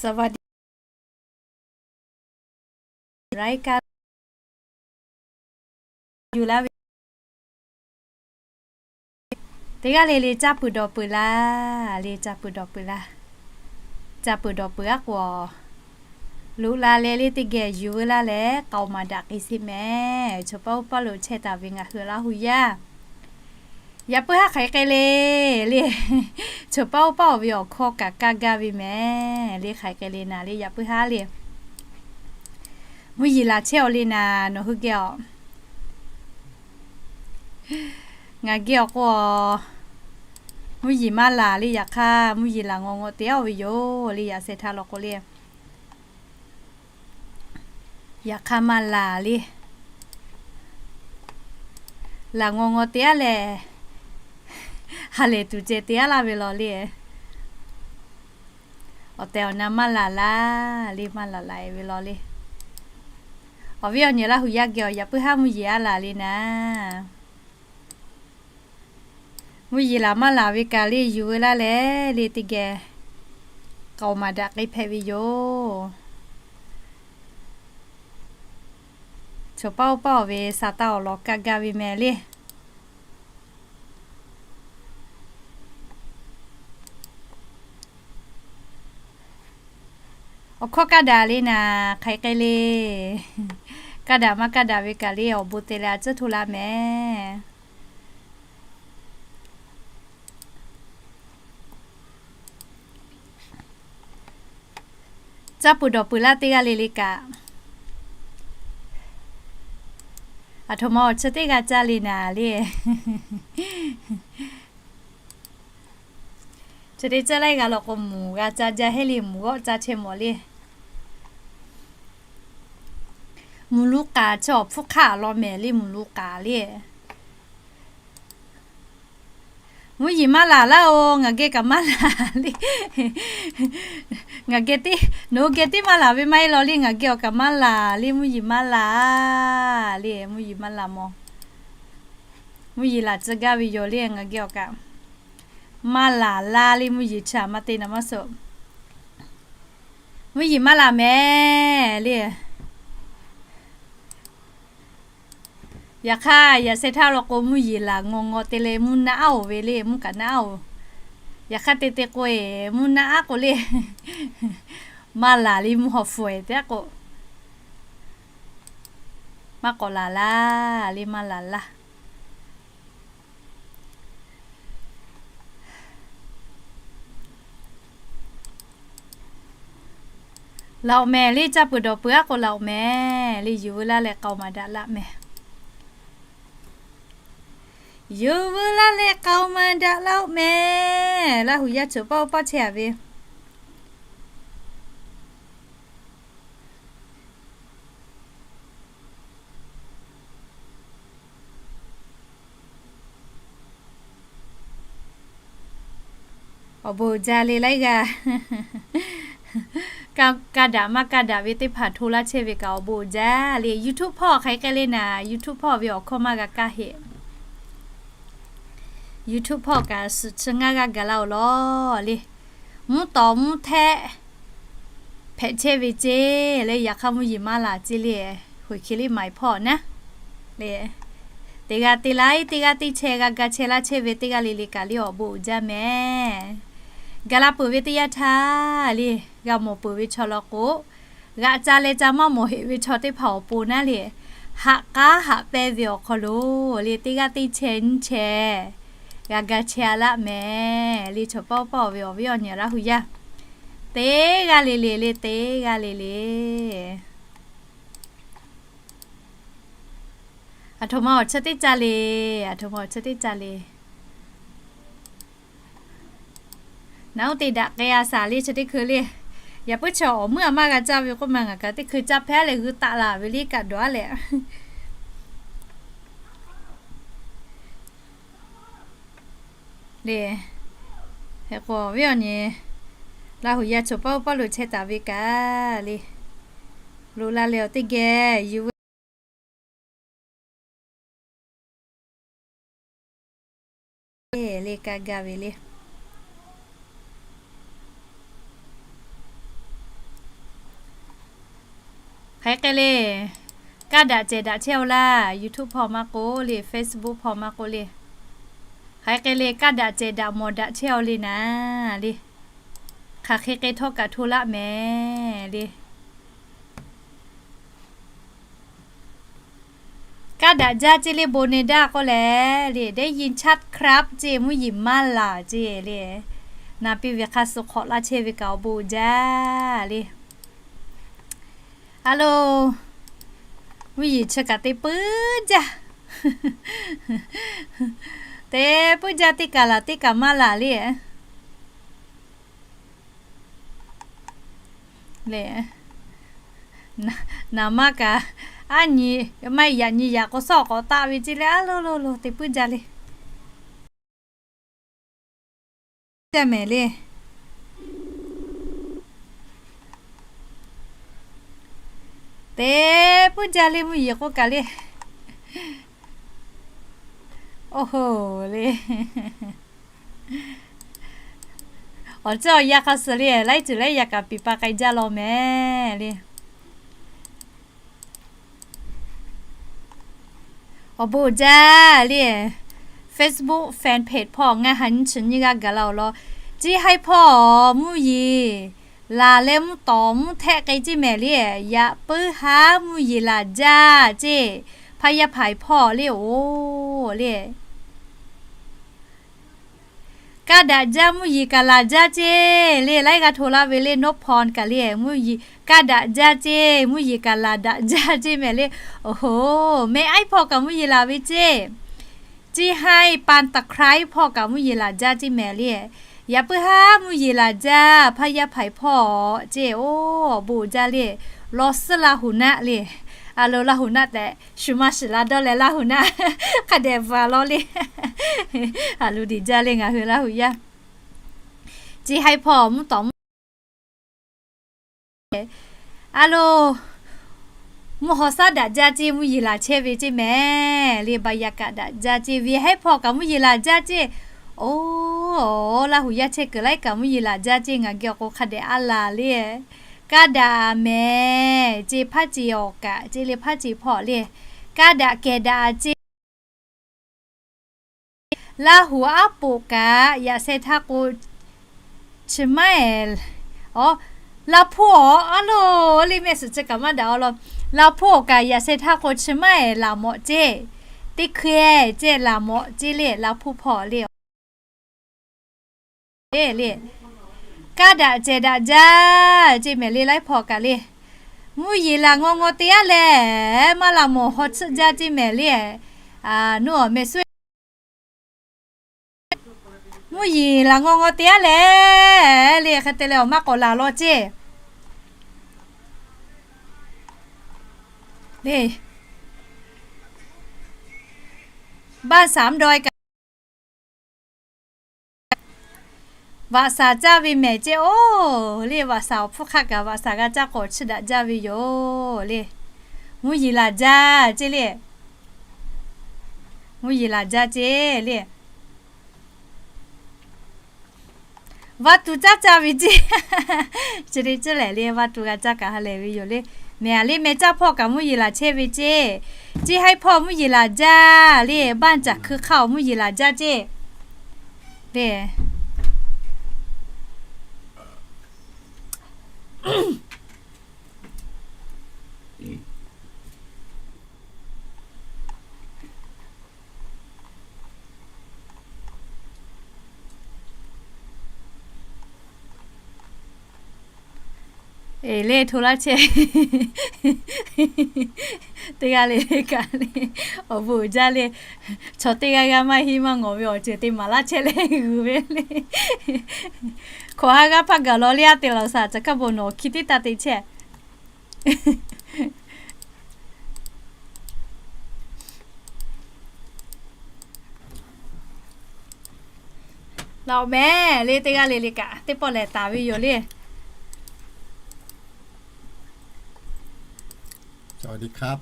สวัสดี รายการ อยู่แล้ว teˇ g'aˇ le le caˇ peuˬ dawˬ peuˬ laˇ, le caˇ peuˬ dawˬ peuˬ laˇ, caˇ peuˬ dawˬ peuˬ aˉ k'o, loꞈ la leh le teˇ geh yuˬ veu laˇ leh k'aoˍ maˍ daꞈ k'ai sheˍ mehˍ. Chaw paˇ oˇ paˇ lo chehˇ taˍ ve ngaˬ hui Laˇ hu yaˇ, yaꞈ puiˉ haˉ hk'aiˬ k'ai le, le, chaw paˇ oˇ paˇ awˬ ve awˬ hkawˇ kaꞈ kaˇ gaˇ ve mehˍ. Le hk'aiˬ k'ai le naˍ le yaꞈ puiˉ haˉ le, mvuhˇ yeˬ laˬ chehˇ awˬ le naˍ nawˬ hui geh aˬ. Ngaˬ geh awˬ k'o, mvuhˇ yeˬ maˇ laˬ le, yaꞈ hk'aˇ mvuhˇ yeˬ laˬ ngaw ngaw te aˉ oˬ ve yoˬ le. Yaꞈ sheh htaˇ law k'o le, yaꞈ hk'aˇ maˇ laˬ le, laˬ ngaw ngaw te aˉ lehˬ, ha lehˬ tuˬ ceh te aˉ laˇ ve law le. Awˬ tehˬ awˬ na maˇ laˬ laˇ le, maˇ laˬ laˬ ve law le. Awˬ viˉ awˬ nyi Laˇ hu yaˇ geh awˬ yaꞈ puiˉ haˉ mvuhˇ yeˬ aˉ laˬ le naˍ. Mvuhˇ yeˬ laˬ maˇ laˬ ve kaꞈ le yuˬ veu laˇ leh le teˇ geh k'aoˍ maˍ daꞈ k'ai hpehꞈ ve yoˬ. Chaw paˇ oˇ paˇ awˬ ve sa taˇ awˬ lawn kaˇ gaˇ ve mehˍ le. Awˬ hkawˇ kaˇ daꞈ le naˍ hk'aiˬ k'ai le. Kaˇ daꞈ maˇ kaˇ daꞈ ve kaꞈ le awˬ bon te leh a cuˉ hto laˇ mehˍ. Caˇ peuˬ dawˬ peuˬ laˇ teˇ g'aˇ le le kaꞈ, aˬ htoꞈ ma awˬ chi teˇ g'a caˇ le naˍ le. Chi teˇ caˇ laiˉ g'a law k'o, mvuhˇ g'a caˇ jaˇ heˆ le, mvuhˇ g'awˆ caˇ chehˇ mawˬ le. Mvuhˇ lu k'aˍ chi awˬ hpfuhˇ hk'aˆ law mehˍ le, mvuhˇ lu k'aˍ le. Mvuhˇ yeˬ maˇ laˬ laˇ oˬ, ngaˬ geh kaꞈ maˇ laˬ le. Ngaˬ geh tiˉ, nawˬ hui geh tiˉ maˇ laˬ ve maˇ heˆ law le, ngaˬ geh awˬ kaꞈ maˇ laˬ le, mvuhˇ yeˬ maˇ laˬ le, mvuhˇ yeˬ maˇ laˬ mawˬ. Mvuhˇ yeˬ laˬ tcuh gaˇ ve yoˬ le, ngaˬ geh awˬ kaꞈ maˇ laˬ laˇ le, mvuhˇ yeˬ chi aꞈ maˇ te naˍ maˇ suh. Mvuhˇ yeˬ maˇ laˬ mehˍ le. Yaꞈ hk'aˇ yaꞈ sheh htaˇ law k'o, mvuhˇ yeˬ laˬ ngaw ngaw te leh mvuhˇ naˆ aˉ oˬ ve le, mvuhˇ kaꞈ naˆ aˉ oˬ. Yaꞈ hk'aˇ te te k'o e, mvuhˇ naˆ aˉ k'o le, maˇ laˬ le, mvuhˇ haw fuiˍ te aˉ k'o, maˇ k'awꞈ laˬ laˇ le, maˇ laˬ laˇ. Laˬ oꞈ mehˍ le, caˇ peuˬ dawˬ peuˬ aˉ k'o laˬ oꞈ mehˍ le, yuˬ veu laˇ leh k'aoˍ maˍ daꞈ laˇ mehˍ. Yuˬ veu laˇ leh k'aoˍ maˍ daꞈ laˇ oꞈ mehˍ. Laˇ hu yaˇ chaw paˇ oˇ paˇ chehˇ a ve awˬ bon uiˍ jaˇ le laiˉ g'aˇ. Kaˇ daꞈ maˇ kaˇ daꞈ ve teˇ hpaˍ hto laˇ chehˇ ve kaꞈ awˬ bon uiˍ jaˇ le. YouTube hpawˇ hk'aiˬ k'ai le naˍ, YouTube hpawˇ ve awˬ hkawˇ maˇ g'a kaˇ heˆ. YouTube hpawˇ kaꞈ suhˍ chi ngaˇ g'aˇ gaˬ la oˬ lawˬ le. Mvuhˇ tawˍ mvuhˇ htehˆ hpehꞈ chehˇ ve ceˇ le, yaꞈ hk'aˇ mvuhˇ yeˬ maˇ laˬ ceˇ le. Hoꞈ hk'e le maiˍ hpawˇ naˉ le. Teˇ g'aˇ te laiˉ teˇ g'aˇ teˇ chehˇ g'a ga chehˇ laˇ chehˇ ve teˇ g'aˇ le le kaꞈ le awˬ bon uiˍ jaˇ mehˍ. Gaˬ la peuˬ ve teˇ yanˇ htaˇ le, g'a mawˬ peuˬ ve chaw law k'o, g'aꞈ ca leh ca maˇ mawˬ heꞈ ve chaw teˇ hpaˍ awˬ pon naˉ le, haꞈ k'aˉ haꞈ pehnˇ ve awˬ hk'aw lo le teˇ g'aˇ teˇ chehˇ nyiˇ chehˇ g'a ga chehˇ a laˇ mehˍ le. Chaw paˇ oˇ paˇ ve awˬ viˉ awˬ nyi Laˇ hu yaˇ, teˇ g'aˇ le le le, teˇ g'aˇ le le. Aˬ htoꞈ ma awˬ chi teˇ ca le, aˬ htoꞈ ma awˬ chi teˇ ca le. Naˉ oˇ te daꞈ k'ai a shaˍ le chi teˇ hkui le. Yaꞈ puiˉ chi awˬ muiˉ a maˇ g'a caˇ ve k'oˆ ma, ngaˬ kaꞈ teˇ hkui caˇ hpehˇ leh g'uiˇ taˆ la ve le kaꞈ dawˬ a leh le. Hk'e k'o viˉ awˬ nyi, Laˇ hu yaˇ chaw paˇ oˇ paˇ lo chehˇ taˍ ve kaꞈ le, loꞈ la leh awˬ teˇ geh yuˬ veu le kaˇ gaˇ ve le. Hk'aˬ hk'e le, kaˇ daꞈ cehˬ daꞈ chehˇ-aw laˇ. YouTube hpawˇ maˇ k'oˆ le, Facebook hpawˇ maˇ k'oˆ le. Hk'aˬ hk'e le, kaˇ daꞈ cehˬ daꞈ mawˬ daꞈ chehˇ-aw le naˍ le. Hk'aˬ hk'e hk'e htawˇ kaꞈ hto laˆ mehˍ le. Kaˇ daꞈ jaˇ ceˇ le, bon ne daˇ k'oˆ leh le, ได้ยินชัดครับ ceˇ, mvuhˇ yeˬ maˇ laˬ ceˇ le. Naˍ piˇ ve hk'a suh hk'awꞈ laˇ chehˇ ve kaꞈ awˬ bon jaˇ le. A lo, mvuhˇ yeˬ chi kaꞈ te puiˉ jaˇ. Te puiˉ jaˇ, teˇ kaꞈ laˬ teˇ kaꞈ maˇ laˬ le. Le, naˍ maˇ kaꞈ, aˉ nyi, maˇ yaꞈ nyi yaꞈ k'o sawˉ k'awꞈ taˆ ve ceˇ le, a lo lo lo te puiˉ jaˇ le. Jaˇ mehˍ le. Te puiˉ jaˇ le, mvuhˇ yeˬ k'oˆ kaꞈ le. Oˇ hoˍ le. Awˬ ceuˬ awˬ yanˇ hk'a suh le, laiˉ ceuˬ laiˉ yaꞈ kaꞈ piˍ pa k'ai jaˇ law mehˍ le. Awˬ bon jaˇ le. Facebook fan page hpawˇ ngaˬ ha nyi chi nyi g'a gaˬ la-oˬ law. Ciˇ haiˉ hpawˇ mvuhˇ yeˬ laˬ leh mvuhˇ tawˍ mvuhˇ htehˆ k'ai ceˇ mehˍ le. Yaꞈ puiˉ haˉ mvuhˇ yeˬ laˬ jaˇ ceˇ. Hpaˇ yaˇ hpaˍ hpawˇ le-oˬ le. Kaˇ daꞈ jaˇ mvuhˇ yeˬ kaꞈ laˬ jaˇ ceˇ le. Laiˉ g'aˇ hto laˇ ve le, note point kaꞈ le, mvuhˇ yeˬ kaˇ daꞈ jaˇ ceˇ, mvuhˇ yeˬ kaꞈ laˬ daꞈ jaˇ ceˇ mehˍ le. Oˇ hoˍ, mehˆ aiˉ hpawˇ kaꞈ mvuhˇ yeˬ laˬ ve ceˇ. Ciˇ haiˉ ปานตะไคร้ hpawˇ kaꞈ mvuhˇ yeˬ laˬ jaˇ ceˇ mehˍ le. Yaꞈ puiˉ haˉ mvuhˇ yeˬ laˬ jaˇ, hpaˇ yaˇ hpaˍ hpawˇ ceˇ. Oˇ, awˬ bon jaˇ le. Law suhˉ Laˇ huˍ naˆ le. A lo, Laˇ huˍ naˆ tehꞈ shu maˇ shiˍ la dawˇ leh, Laˇ huˍ naˆ hk'a dehꞈ bvuhꞈ law le. A lo, diˬ jaˇ le ngaˬ hui Laˇ huˍ yaˇ. Ciˇ haiˉ hpawˇ mvuhˇ tawˍ mvuhˇ A lo, mvuhˇ haw shaˉ daꞈ jaˇ ceˇ, mvuhˇ yeˬ laˬ chehˇ ve ceˇ mehˍ le. Ba yaꞈ kaꞈ daꞈ jaˇ ceˇ, ve haiˉ hpawˇ kaꞈ mvuhˇ yeˬ laˬ jaˇ ceˇ. Oˇ, Laˇ huˍ yaˇ chehˇ kuiˬ laiˉ kaꞈ mvuhˇ yeˬ laˬ jaˇ ceˇ. Ngaˬ geh awˬ k'o hk'a dehꞈ a laˬ le. Kaˇ daꞈ mehˍ ceˇ, hpaˇ ceˇ awˬ kaꞈ ceˇ le, hpaˇ ceˇ hpawˇ le. Kaˇ daꞈ kehˬ daꞈ ceˇ. Laˇ huˍ aˉ poꞈ kaꞈ yaꞈ sheh htaˇ k'o, chi maˇ eˍ, aˬ, Laˇ hpuˇ awˬ a lo, le mehˆ suhˍ chi kaꞈ maˇ daꞈ awˬ lawn. Laˇ hpuˇ awˬ kaꞈ yaꞈ sheh htaˇ k'o chi maˇ eˍ laˬ mawꞈ ceˇ. Teˇ hkui ceˇ laˬ mawꞈ ceˇ le, Laˇ hpuˇ hpawˇ le. Le, kaˇ daꞈ cehˬ daꞈ jaˇ ceˇ mehˍ le, laiˉ hpawˇ kaꞈ le. Mvuhˇ yeˬ laˬ ngaw ngaw te aˉ lehˬ, maˇ laˬ mawˬ haw tsuhˆ jaˇ ceˇ mehˍ le. Nuˇ awˬ meh suhˉ mvuhˇ yeˬ laˬ ngaw ngaw te aˉ lehˬ le, hk'e te leh awˬ maˇ k'awꞈ laˬ law ceˇ. Le, บ้านสามดอย kaꞈ vaꞈ shaˍ caˇ ve mehˍ ceˇ. Oˇ, le vaꞈ shaˍ awˬ hpfuhˇ hk'aˆ kaꞈ vaꞈ shaˍ g'a caˇ k'awꞈ chiˇ daꞈ jaˇ ve yoˬ le. Mvuhˇ yeˬ laˬ jaˇ ceˇ le. Mvuhˇ yeˬ laˬ jaˇ ceˇ le. Vaˇ tuˬ caˇ caˇ ve ceˇ. Chi le ceˇ lehˬ le, vaˇ tuˬ g'a caˇ kaꞈ ha lehˬ ve yoˬ le. Mehˍ a le, mehˍ caˇ hpawˇ kaꞈ mvuhˇ yeˬ laˬ chehˇ ve ceˇ. Ciˇ haiˉ hpawˇ mvuhˇ yeˬ laˬ jaˇ le, บ้านจ๋าคือข้าว mvuhˇ yeˬ laˬ jaˇ ceˇ. Le, eˍ le, hto laˇ chehˇ. Teˇ g'aˇ le le kaꞈ le, awˬ bon uiˍ jaˇ le. Chaw teˇ g'aˇ g'aˇ maˇ heˆ maˇ ngawˬ ve awˬ ceuˬ te maˍ laˇ chehˇ leh g'uiˬ ve le. Hkawꞈ ha g'aˇ hpaˇ gaˬ law le, a te laˬ shaˍ caˬ hkaˇ bon nawˬ hki teˇ taˇ te chehˇ. Laˬ awˬ mehˍ le, teˇ g'aˇ le le kaꞈ teˇ pawˆ lehˬ taˍ ve yoˬ le. สวัสดีครับ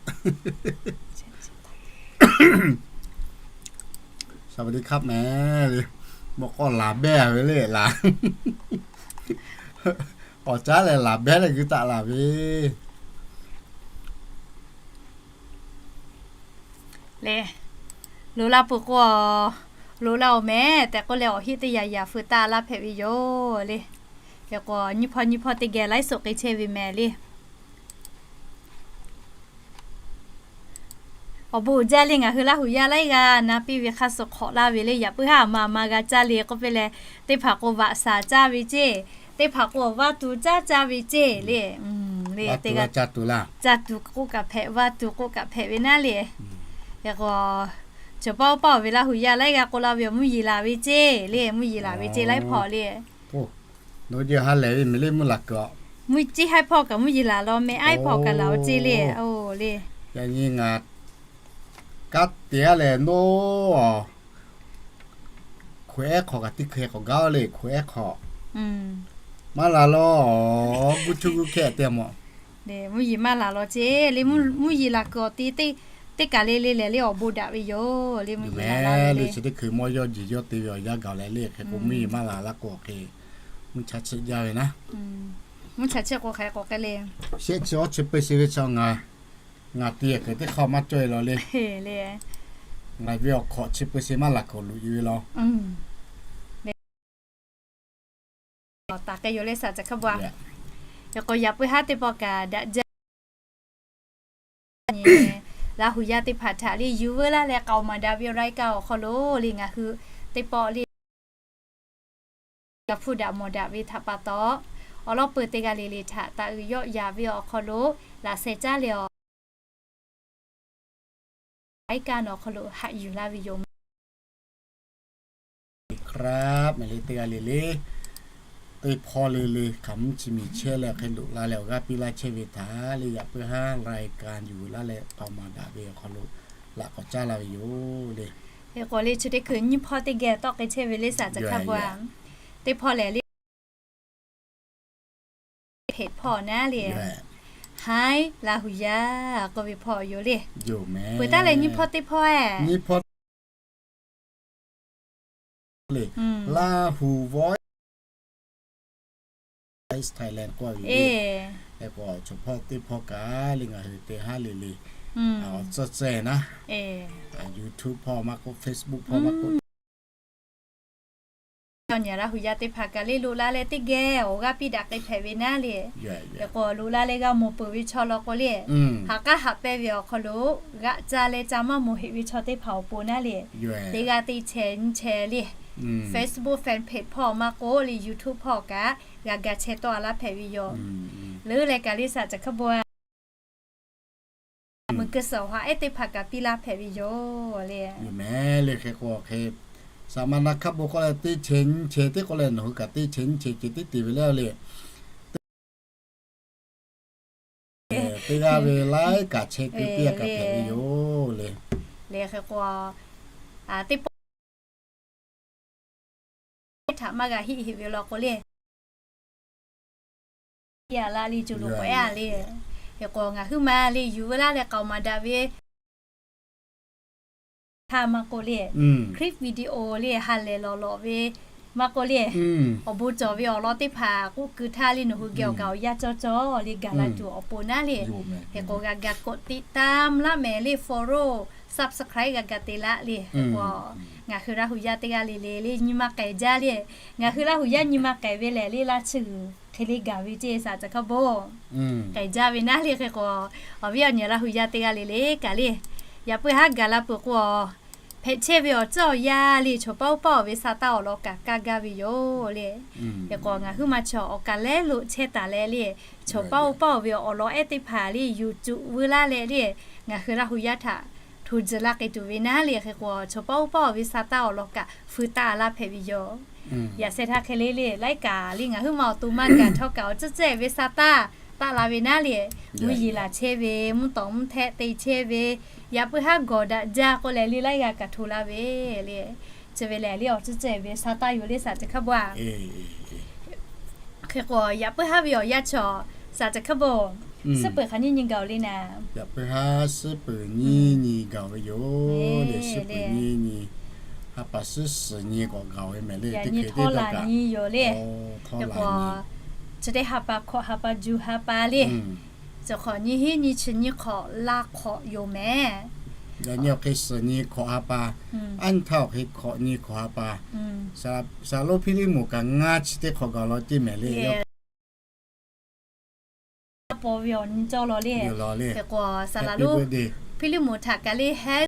สวัสดีครับ mehˍ le. Mawꞈ k'aw laˬ behˇ ve le laˬ. Awˬ caˉ lehˬ laˬ behˇ leh g'uiˬ taˍ laˬ ve. Le, loꞈ la peuˬ k'o, loꞈ la-oˬ mehˍ tehꞈ k'oˆ leh awˬ heˆ teˇ yanˇ yanˇ feu taˆ laˇ hpehꞈ ve yoˬ le. Hk'e k'o nyiˇ hpawˇ nyiˇ hpawˇ teˇ geh laiˉ suhˍ k'ai chehˇ ve mehˍ le. Awˬ bon uiˍ jaˇ le, ngaˬ hui Laˇ huˍ yaˇ laiˉ g'aˇ na piˇ ve hk'aˇ suh hk'awꞈ laˇ ve le. Yaꞈ puiˉ haˉ aˬ ma aˬ ma g'a caˇ le k'oˆ piˇ leh, teˇ hpaˍ k'o vaꞈ shaˍ caˇ ve ceˇ, teˇ hpaˍ k'o vaˇ tuˬ caˇ caˇ ve ceˇ le. Teˇ g'aˇ caˇ tuˬ k'oˆ kaꞈ hpehꞈ, vaˇ tuˬ k'oˆ kaꞈ hpehꞈ ve naˉ le. Hk'e k'o, chaw paˆ oˇ paˆ ve Laˇ huˍ yaˇ laiˉ g'aˇ k'oˆ laˇ ve, awˬ mvuhˇ yeˬ laˬ ve ceˇ le, mvuhˇ yeˬ laˬ ve ceˇ laiˉ hpawˇ le. Mvuhˇ yeˬ ha lehˬ ve mehˍ le mvuhˇ laˬ kuiˬ-oˬ. Mvuhˇ ceˇ haiˉ hpawˇ kaꞈ mvuhˇ yeˬ laˬ law meh, aiˉ hpawˇ kaꞈ laˬ-oˬ ceˇ le. Oˬ le, yaꞈ nyi ngaˬ kanˉ te-a lehˬ, nawˉ-oˬ, hk'oꞈ ehˉ hk'awꞈ kaꞈ teˇ hkeh k'awꞈ gaˇ le, hk'oꞈ ehˉ hk'awꞈ maˇ laˬ law, g'uˇ cuˇ g'uˇ hkehˇ te mawˬ. Mvuhˇ yeˬ maˇ laˬ law ceˇ le, mvuhˇ yeˬ laˬ kuiˬ-oˬ te, teˇ kaˬ le le lehˬ le awˬ bon daꞈ ve yoˬ le, mvuhˇ yeˬ laˬ le. Chi teˇ hkui mawˇ yawˇ jeˬ yawˇ te ve awˬ yanˇ gaˬ leh le, hk'e k'o mvuhˇ yeˬ maˇ laˬ laˇ k'o hk'e, mvuhˇ cha chiˆ jaˇ ve naˉ. Mvuhˇ cha chiˆ k'o hk'e k'o hk'e le, shehˆ chi awˉ chi peu sheˍ ve chaw ngaˬ, ngaˬ te kuiˬ teˇ hk'aˇ maˇ cawˇ-e law le. Ngaˬ ve awˬ hk'awꞈ chi peu sheˍ maˇ laˬ kuiˬ loꞈ-e ve law. Taˍ k'ai yoˬ le, saˍ caˬ hkaˇ bawˬ-a. Hk'e k'o yaꞈ puiˉ haˉ teˇ pawˆ kaꞈ daꞈ jaˇ nyi, Laˇ huˍ yaˇ teˇ hpaˍ htaꞈ le yuˬ veu laˇ leh k'aoˍ maˍ daꞈ ve awˬ laiˉ kaˆ awˬ hk'aw lo le ngaˬ hui teˇ pawˆ le g'a hpuˇ daꞈ mawˬ daꞈ ve htaꞈ pa taw, awˬ lawn peuˬ teˇ g'aˇ le le htaꞈ taˍ uiˍ yawˆ yan ve awˬ hk'aw lo laꞈ sheh caˉ leh awˬ laiˉ kaˆ nawˬ awˬ hk'aw lo haꞈ yuˬ laˇ ve yoˬ. Mehˍ le teˇ g'aˇ le le, teˇ hpawˇ le le hk'aˬ mvuhˇ chi miˬ chehˇ leh hk'e loꞈ la leh awˬ g'aˇ piˇ laˇ chehˇ ve htaꞈ le yaꞈ puiˉ haˉ laiˍ kaꞈ yuˬ laˇ leh k'aoˍ maˍ daꞈ ve awˬ hk'aw lo laꞈ k'awꞈ caˇ la ve yoˬ le. Hk'e k'o le chi teˇ hkui nyiˇ hpawˇ teˇ geh tawˆ k'ai chehˇ ve le, saˍ caˬ hkaˇ bawˬ-a. Teˇ hpawˇ lehˬ le, hpeꞈ hpawˇ naˉ le, Hi Laˇ huˍ yaˇ k'oˆ ve hpawˇ yoˬ le. Peuˬ taˉ leh nyiˇ hpawˇ teˇ hpawˇ-e, nyiˇ hpawˇ le, Laˇ huˍ Voice Thailand k'oˆ ve le. Hk'e k'o chaw hpawˇ teˇ hpawˇ kaꞈ le ngaˬ hui te haˉ le le, awˬ tcuhˇ ceh naˉ, YouTube hpawˇ maˇ k'oˆ, Facebook hpawˇ maˇ k'oˆ, awˬ nyi Laˇ huˍ yaˇ teˇ hpaˍ kaꞈ le loꞈ la leh teˇ geh awˬ g'aˇ piˇ daꞈ k'ai hpehꞈ ve naˉ le. Hk'e k'o loꞈ la leh g'a mawˬ peuˬ ve chaw law k'o le, haꞈ k'aˉ haꞈ pehnˇ ve awˬ hk'aw lo g'aꞈ ca leh ca maˇ mawˬ heꞈ ve chaw teˇ hpaˍ awˬ pon naˉ le, teˇ g'aˇ teˇ chehˇ nyiˇ chehˇ le, Facebook fan page hpawˇ maˇ k'oˆ le YouTube hpawˇ kaꞈ g'a ga chehˇ tawˆ-a laˇ hpehꞈ ve yoˬ. Leuˉ leh kaꞈ le saˍ caˬ hkaˇ bawˬ-a, meuˬ keu suhˍ awˬ ha ehˉ teˇ hpaˍ kaꞈ piˇ laˇ hpehꞈ ve yoˬ le. Mehˍ le hk'e k'o hk'e, saˍ ma na hkaˇ bawˬ k'oˆ leh teˇ chehˇ nyiˇ chehˇ teˇ k'oˆ leh nawˬ hui kaꞈ teˇ chehˇ nyiˇ chehˇ ceh teˇ te ve le le, teˇ g'aˇ ve laiˉ kaꞈ chehˇ keu piˇ-a kaꞈ hpehꞈ ve yoˬ le. Le hk'e k'o, teˇ pawˆ htaꞈ maˇ g'a heˆ heˆ ve law k'o le, a la le co loˍ k'o-e le. Hk'e k'o ngaˬ huiˉ ma le yuˬ veu laˇ leh k'aoˍ maˍ daꞈ ve htaˇ maˇ k'oˆ le, clip video le ha lehˬ lawˬ lawˬ ve maˇ k'oˆ le, awˬ bon cawˬ ve awˬ lawn teˇ hpaˍ k'oˆ keu htaˇ le nawˬ hui geh awˬ kaˍ awˬ yanˇ cawˇ cawˇ le gaˬ la tuˬ awˬ pon naˉ le. Hk'e k'o g'a ga กดติดตาม laˇ mehˍ le, follow, subscribe g'a ga te laˇ le. Hk'e k'o ngaˬ hui Laˇ huˍ yaˇ teˇ g'aˇ le le le nyi ma k'ehˬ jaˇ le. Ngaˬ hui Laˇ huˍ yaˇ nyi ma k'ehˬ ve lehˬ le laˇ chi g'uiˬ hk'e le gaˬ ve ceˇ saˍ caˬ hkaˇ bawˬ k'ehˬ jaˇ ve naˉ le. Hk'e k'o awˬ viˉ awˬ nyi Laˇ huˍ yaˇ teˇ g'aˇ le le kaꞈ le, yaꞈ puiˉ haˉ gaˬ la peuˬ k'o, hpehꞈ chehˇ ve awˬ ceuˬ awˬ yaˇ le chaw paˆ oˇ paˆ-oˬ ve sa taˇ awˬ lawn kaꞈ kaˇ gaˇ ve yoˬ le. Hk'e k'o ngaˬ huiˉ ma chaw awˬ kaˍ lehˉ lo chehˇ taˍ leh le, chaw paˆ oˇ paˆ-oˬ ve awˬ lawn ehˉ teˇ hpaˍ le yuˬ cuˬ veu laˇ leh le, ngaˬ hui Laˇ huˍ yaˇ htaꞈ hto tzuhˬ laˇ k'ai tuˬ ve naˉ le. Hk'e k'o chaw paˆ oˇ paˆ-oˬ ve sa taˇ awˬ lawn kaꞈ feu taˇ laˇ hpehꞈ ve yoˬ. Yaꞈ sheh htaˇ hk'e le le laiˉ kaꞈ le ngaˬ huiˉ ma awˬ to maˇ gaˬ htawˇ kaꞈ awˬ ceuˬ cehˇ ve sa taˇ taˆ la ve naˉ le, mvuhˇ yeˬ laˬ chehˇ ve, mvuhˇ tawˍ mvuhˇ htehˆ te chehˇ ve, yaꞈ puiˉ haˉ gawˬ daꞈ jaˇ k'oˆ leh le laiˉ g'aˇ kaꞈ hto laˇ ve le. Chi ve lehˬ le awˬ ceuˬ cehˇ ve sa taˇ yoˬ le saˍ caˬ hkaˇ bawˬ-a. Hk'e k'o yaꞈ puiˉ haˉ ve awˬ yanˇ chaw saˍ caˬ hkaˇ bawˬ, suhˉ peuˬ hk'aˬ nyiˇ nyi gaˬ-oˬ le naˍ. Yaꞈ puiˉ haˉ suhˉ peuˬ nyiˇ nyi gaˬ ve yoˬ le. Suhˉ peuˬ nyiˇ nyi, ha pa suhˉ suhˍ nyi k'awꞈ gaˬ ve mehˍ le. Teˇ hk'e teˇ laˬ nyi yoˬ le. Hk'e k'o chi teˇ ha pa hkawꞈ ha pa juˬ ha pa le, cawˬ hk'awꞈ nyiˇ hinˉ nyiˇ chi nyiˇ hk'awꞈ laˇ hk'awꞈ yoˬ mehˍ. Yaꞈ nyi awˬ hk'e suhˍ nyi hkawꞈ ha pa, aˉ nyi htaˇ awˬ hk'e hkawꞈ nyi hkawꞈ ha pa, saˍ laˍ lonˉ Hpiˇliˇmonˍ kaꞈ ngaˇ chi teˇ hk'awꞈ gaˬ law ceˇ mehˍ le. Paw ve awˬ nyi cawˇ law le. Hk'e k'o, saˍ laˍ lonˉ Hpiˇliˇmonˍ htaꞈ kaꞈ le heh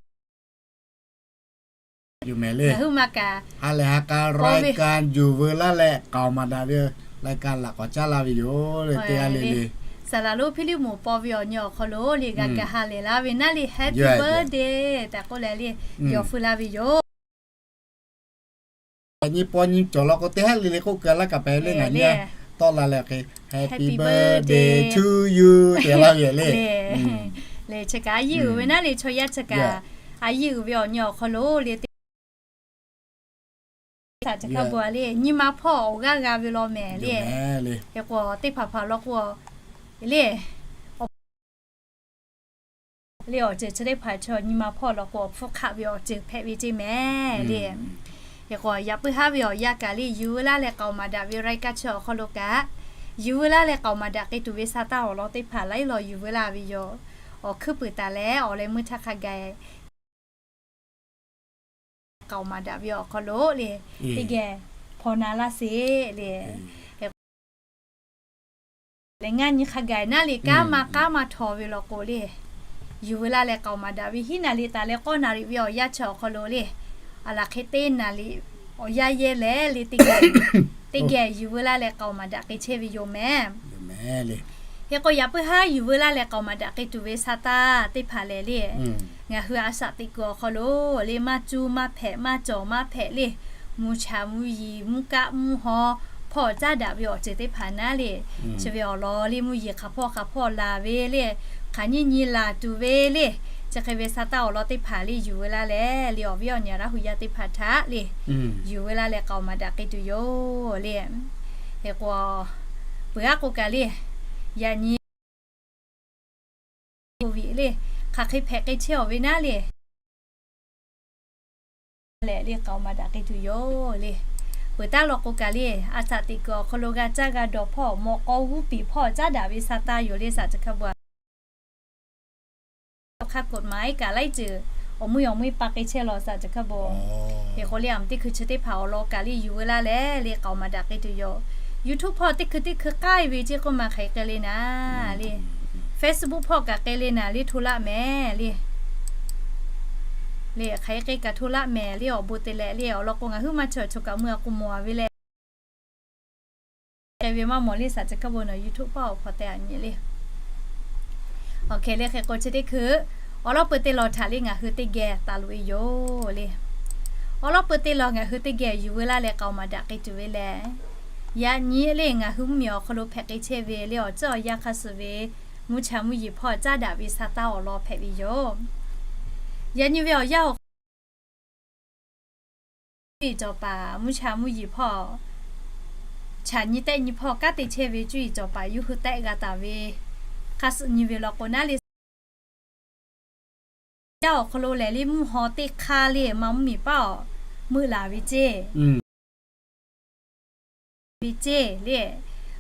yoˬ mehˍ le. Ngaˬ hui ma kaꞈ ha lehˬ ha k'a รายการ yuˬ veu laˇ leh k'aoˍ maˍ daꞈ ve รายการ laꞈ k'awꞈ caˉ laˇ ve yoˬ le. Teˇ g'aˇ le le, saˍ laˍ lonˉ Hpiˇliˇmonˍ paw ve awˬ nyi awˬ hk'aw lo le g'a kaꞈ ha lehˬ laˇ ve naˉ le, Happy birthday tehꞈ k'oˆ leh le, yawˬ feu la ve yoˬ. Yaꞈ nyi paw nyi cawˬ law k'o, teˇ haˉ le le k'oˆ keu laˇ kaꞈ pehˍ le, ngaˬ nyi tawˆ la leh hk'e, Happy birthday to you te laˇ ve le. Le, chi kaꞈ a yiˇ uiˍ ve naˉ le, chaw yaˇ chi kaꞈ a yiˇ uiˍ ve awˬ nyi awˬ hk'aw lo le, teˇ saꞈ chi hk'a bvuhꞈ le, nyi ma hpawˇ awˬ g'aˇ g'a ve law mehˍ le. Hk'e k'o, teˇ hpaˍ hpaˍ law k'o, le, le awˬ ceuˬ chi teˇ hpaˍ chaw nyi ma hpawˇ law k'o, awˬ hpfuhˇ hk'aˆ ve awˬ ceuˬ hpehꞈ ve ceˇ mehˍ le. Hk'e k'o, yaꞈ puiˉ haˉ ve awˬ yanˇ kaꞈ le, yuˬ veu laˇ leh k'aoˍ maˍ daꞈ ve รายการ chi awˬ hk'aw lo kaꞈ, yuˬ veu laˇ leh k'aoˍ maˍ daꞈ k'ai tuˬ ve sa taˇ awˬ lawn teˇ hpaˍ laiˉ law yuˬ veu laˇ ve yoˬ. Awˬ hkuiˉ puiˍ taˍ leh awˬ leh meuˇ htaˇ hk'a gaˬ k'aoˍ maˍ daꞈ ve awˬ hk'aw lo le, teˇ geh hpaw na laˇ sheˍ le. Leh ngaˇ nyi hk'a gaˬ naˉ le, kanˉ maˇ kanˉ maˇ htaw ve law k'o le, yuˬ veu laˇ leh k'aoˍ maˍ daꞈ ve hiˉ naˍ liꞈ taˍ leh k'awˇ naˍ liꞈ ve awˬ yanˇ chi awˬ hk'aw lo le, a laˬ hk'e teˇ naˍ liꞈ awˬ yanˇ yehˇ leh le, teˇ geh yuˬ veu laˇ leh k'aoˍ maˍ daꞈ k'ai chehˇ ve yoˬ mehˍ. Hk'e k'o, yaꞈ puiˉ haˉ yuˬ veu laˇ leh k'aoˍ maˍ daꞈ k'ai tuˬ ve sa taˇ teˇ hpaˍ lehˬ le, ngaˬ hui a shaꞈ teꞈ kuiˬ awˬ hk'aw lo le, maˇ cuˇ maˇ hpehꞈ maˇ cawˬ maˇ hpehꞈ le, mvuhˇ cha mvuhˇ yiˍ mvuhˇ kaˆ mvuhˇ haw hpawˇ caˉ daꞈ ve awˬ ceuˬ teˇ hpaˍ naˉ le, chi ve awˬ lawn le, mvuhˇ yiˍ hk'aˬ hpawˇ hk'aˬ hpawˇ laˬ ve le, hk'aˬ nyiˇ nyi laˬ tuˬ ve le, chi hk'e ve sa taˇ awˬ lawn teˇ hpaˍ le yuˬ veu laˇ leh le, awˬ viˉ awˬ nyi Laˇ huˍ yaˇ teˇ hpaˍ htaꞈ le, yuˬ veu laˇ leh k'aoˍ maˍ daꞈ k'ai tuˬ yoˬ le. Hk'e k'o, peuˬ aˉ k'o kaꞈ le, yaꞈ nyi COVID le, hk'aˬ hk'e hpehꞈ k'ai chehˇ awˬ ve naˉ le, lehˬ le k'aoˍ maˍ daꞈ k'ai tuˬ yoˬ le. Peuˬ taˉ law k'o kaꞈ le, a shaꞈ teꞈ kuiˬ awˬ hk'aw lo g'a caˇ g'a dawˬ hpawˇ, mawꞈ k'aw g'uˇ piˍ hpawˇ caˉ daꞈ ve sa taˇ yoˬ le, saˍ chi hk'a bvuhꞈ hk'a กฎหมาย kaꞈ laiˉ ceuˬ awˬ mui awˬ mui pa k'ai chehˇ law saˍ chi hk'a bvuhꞈ. Hk'e k'o le, a teˇ hkui chi teˇ hpaˍ awˬ lawn kaꞈ le yuˬ veu laˇ leh le k'aoˍ maˍ daꞈ k'ai tuˬ yoˬ. YouTube hpawˇ teˇ hkui teˇ hkui k'aiˇ ve ceˇ k'oˆ ma hk'aˬ hk'e k'ai le naˉ le, Facebook hpawˇ kaꞈ k'ai le naˉ le, hto laˆ mehˍ le. Le hk'aˬ hk'e k'ai kaꞈ hto laˆ mehˍ le, awˬ bon te leh le, awˬ lawn k'o ngaˬ huiˉ maˇ chaweh chaw kaꞈ mui a k'o mawˬ a ve le. K'ai ve maˇ mawˬ le, saˍ chi hk'a bvuhꞈ nawˬ YouTube hpawˇ awˬ hpaw te a nyi le. Awˬ hk'e le, hk'e k'o chi teˇ hkui awˬ lawn peuˬ te lawˬ htaꞈ le ngaˬ hui teˇ geh taˍ loꞈ e yoˬ le. Awˬ lawn peuˬ te lawˬ ngaˬ hui teˇ geh yuˬ veu laˇ leh k'aoˍ maˍ daꞈ k'ai tuˬ ve lehˬ, yaꞈ nyi le ngaˬ hui mvuhˇmiˬ awˬ hk'aw lo hpehꞈ k'ai chehˇ ve le, awˬ ceuˬ awˬ yanˇ hk'a suhˍ ve mvuhˇ cha mvuhˇ yiˍ hpawˇ caˉ daꞈ ve sa taˇ awˬ lawn hpehꞈ ve yoˬ. Yaꞈ nyi ve awˬ yanˇ awˬ hk'aw lo cawˬ paˍ mvuhˇ cha mvuhˇ yiˍ hpawˇ, chaꞈ nyi tehˆ nyi hpawˇ kanˉ te chehˇ ve cuˇ yiˍ cawˬ paˍ yawˇ hui tehˆ g'a taˍ ve hk'a suhˍ nyi ve law k'o naˉ le, yaˇ awˬ hk'aw lo lehˬ le mvuhˇ haw teˇ hk'aˇ le ma mvuhˇmiˬ paˉ awˬ meuˆ laˬ ve ceˇ ve ceˇ le.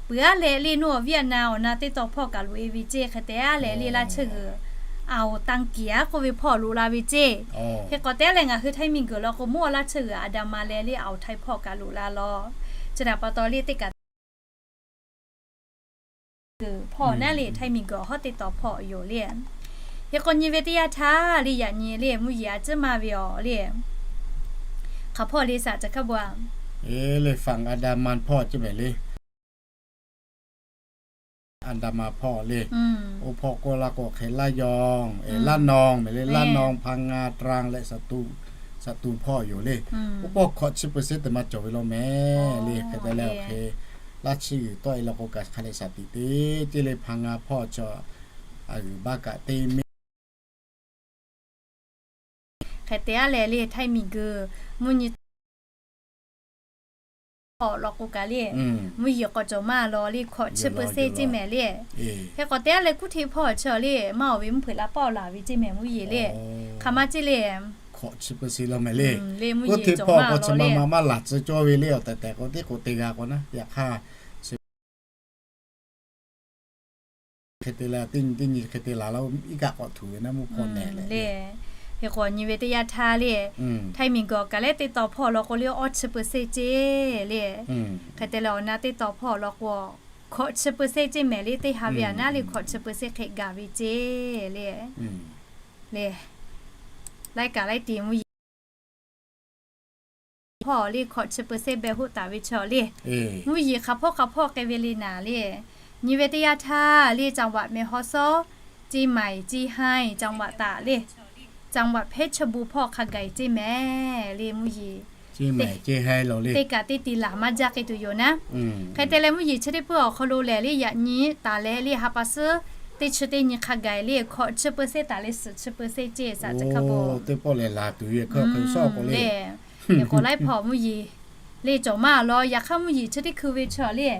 Peuˬ aˉ leh le, nuˇ awˬ viˉ awˬ na awˬ na teˇ taw hpawˇ kaꞈ loꞈ e ve ceˇ. Hk'e te aˉ leh le, laˇ cheuˇ g'uiˬ aoˍ tanˇ kiˍ aˉ k'oˆ ve hpawˇ loꞈ la ve ceˇ. Hk'e k'awꞈ te aˉ leh ngaˬ hui Htaiˇ miˬ guiˬ law k'o, mvuhˇ awˬ laˇ cheuˇ g'uiˬ Andaman leh le, aoˍ Htaiˇ hpawˇ kaꞈ loꞈ la law. Chi htaꞈ pa taw le, teˇ kaꞈ g'uiˬ hpawˇ naˉ le, Htaiˇ miˬ guiˬ awˬ hawˉ teˇ taw hpawˇ yoˬ le. Hk'e k'o nyi ve teˇ yanˇ htaˇ le, yaꞈ nyi le mvuhˇ yeˬ a ciˉ maˇ ve awˬ le, hk'aˬ hpawˇ le saˍ caˬ hkaˇ bon a, le ฝั่งอันดามัน hpawˇ ceˇ mehˍ le. Andaman hpawˇ le, oˇ hpawˇ k'oˆ laˇ k'o hk'e ระยอง, ระนอง mehˍ le, ระนอง พังงา ตรัง leh สตูล hpawˇ yoˬ le. Oˇ hpawˇ hkawꞈ chi เปอร์เซ็นต์ teˇ ma cawˬ ve law mehˍ le. Hk'e te leh awˬ hk'e laˇ chi g'uiˬ tawˆ e law k'o kaꞈ hk'a leh shaˍ tiꞈ te ceˇ le. พังงา hpawˇ chaw a g'uiˬ baˆ kaꞈ te mehˆ Hk'e te aˉ leh le, Htaiˇ miˬ guiˬ mvuhˇ nyi awˬ lawn k'o kaꞈ le, mvuhˇ yeˬ k'awꞈ cawˬ maˇ law le, hkawꞈ chi เปอร์เซ็นต์ ceˇ mehˍ le. Hk'e k'awꞈ te aˉ leh, kuˇ hteˇ hpawˇ chi le maˇ awˬ ve mvuhˇ hpeuꞈ la pawˆ laˬ ve ceˇ mehˍ mvuhˇ yeˬ le. Hk'aˬ ma ceˇ le, hkawꞈ chi เปอร์เซ็นต์ law mehˍ le. Kuˇ hteˇ hpawˇ k'awꞈ chi ma ma maˇ laˬ tcuh cawˇ ve le. Awˬ tehˬ tehˬ k'o teˇ k'oꞈ te g'a k'o naˉ, yaꞈ hk'aˇ chi hk'e te leh, teˇ nyi teˇ nyi hk'e te laˬ laˇ-o, iˉ kaˆ k'awꞈ htuꞈ ve naˉ mvuhˇ hpawˇ nehˬ leh le. Hk'e k'o nyi ve teˇ yanˇ htaˇ le, htaiˇ miˬ guiˬ kaꞈ leh teˇ taw hpawˇ awˬ lawn k'o le awˇ chi peu se ceˇ le. Hk'e te leh awˬ na teˇ taw hpawˇ awˬ lawn k'o, hkawꞈ chi peu se ceˇ mehˍ le, teˇ ha ve aꞈ naˉ le hkawꞈ chi peu se hk'e gaˬ ve ceˇ le. Le, laiˉ kaꞈ laiˉ tiˍ mvuhˇ yeˬ hpawˇ le hkawꞈ chi peu se beh hoˆ taˍ ve chaw le. Mvuhˇ yeˬ hk'a hpawˇ hk'a hpawˇ k'ai ve le naˍ le. Nyi ve teˇ yanˇ htaˇ le จังหวัดแม่ฮ่องสอน, เชียงใหม่, เชียงราย, จังหวัดตาก le, จังหวัดเพชรบูรณ์ hpawˇ hk'a gaˬ ceˇ mehˍ le mvuhˇ yeˬ. Teˇ kaꞈ teˇ ti laˬ maˇ jaˇ k'ai tuˬ yoˬ naˉ. Hk'e te leh mvuhˇ yeˬ chi teˇ hpawˇ awˬ hk'aw lo lehˬ le yaꞈ nyi taˍ leh le ha pa suhˉ teˇ chi teˇ nyi hk'a gaˬ le hkawꞈ chi peu se taˍ leh suhˍ chi peu se ceˇ saꞈ chi hk'a bon. Teˇ pawˆ lehˬ laˬ tuˬ ve hk'e k'o laiˉ hpawˇ mvuhˇ yeˬ le cawˬ maˇ law. Yaꞈ hk'aˇ mvuhˇ yeˬ chi teˇ hkui ve chaw le,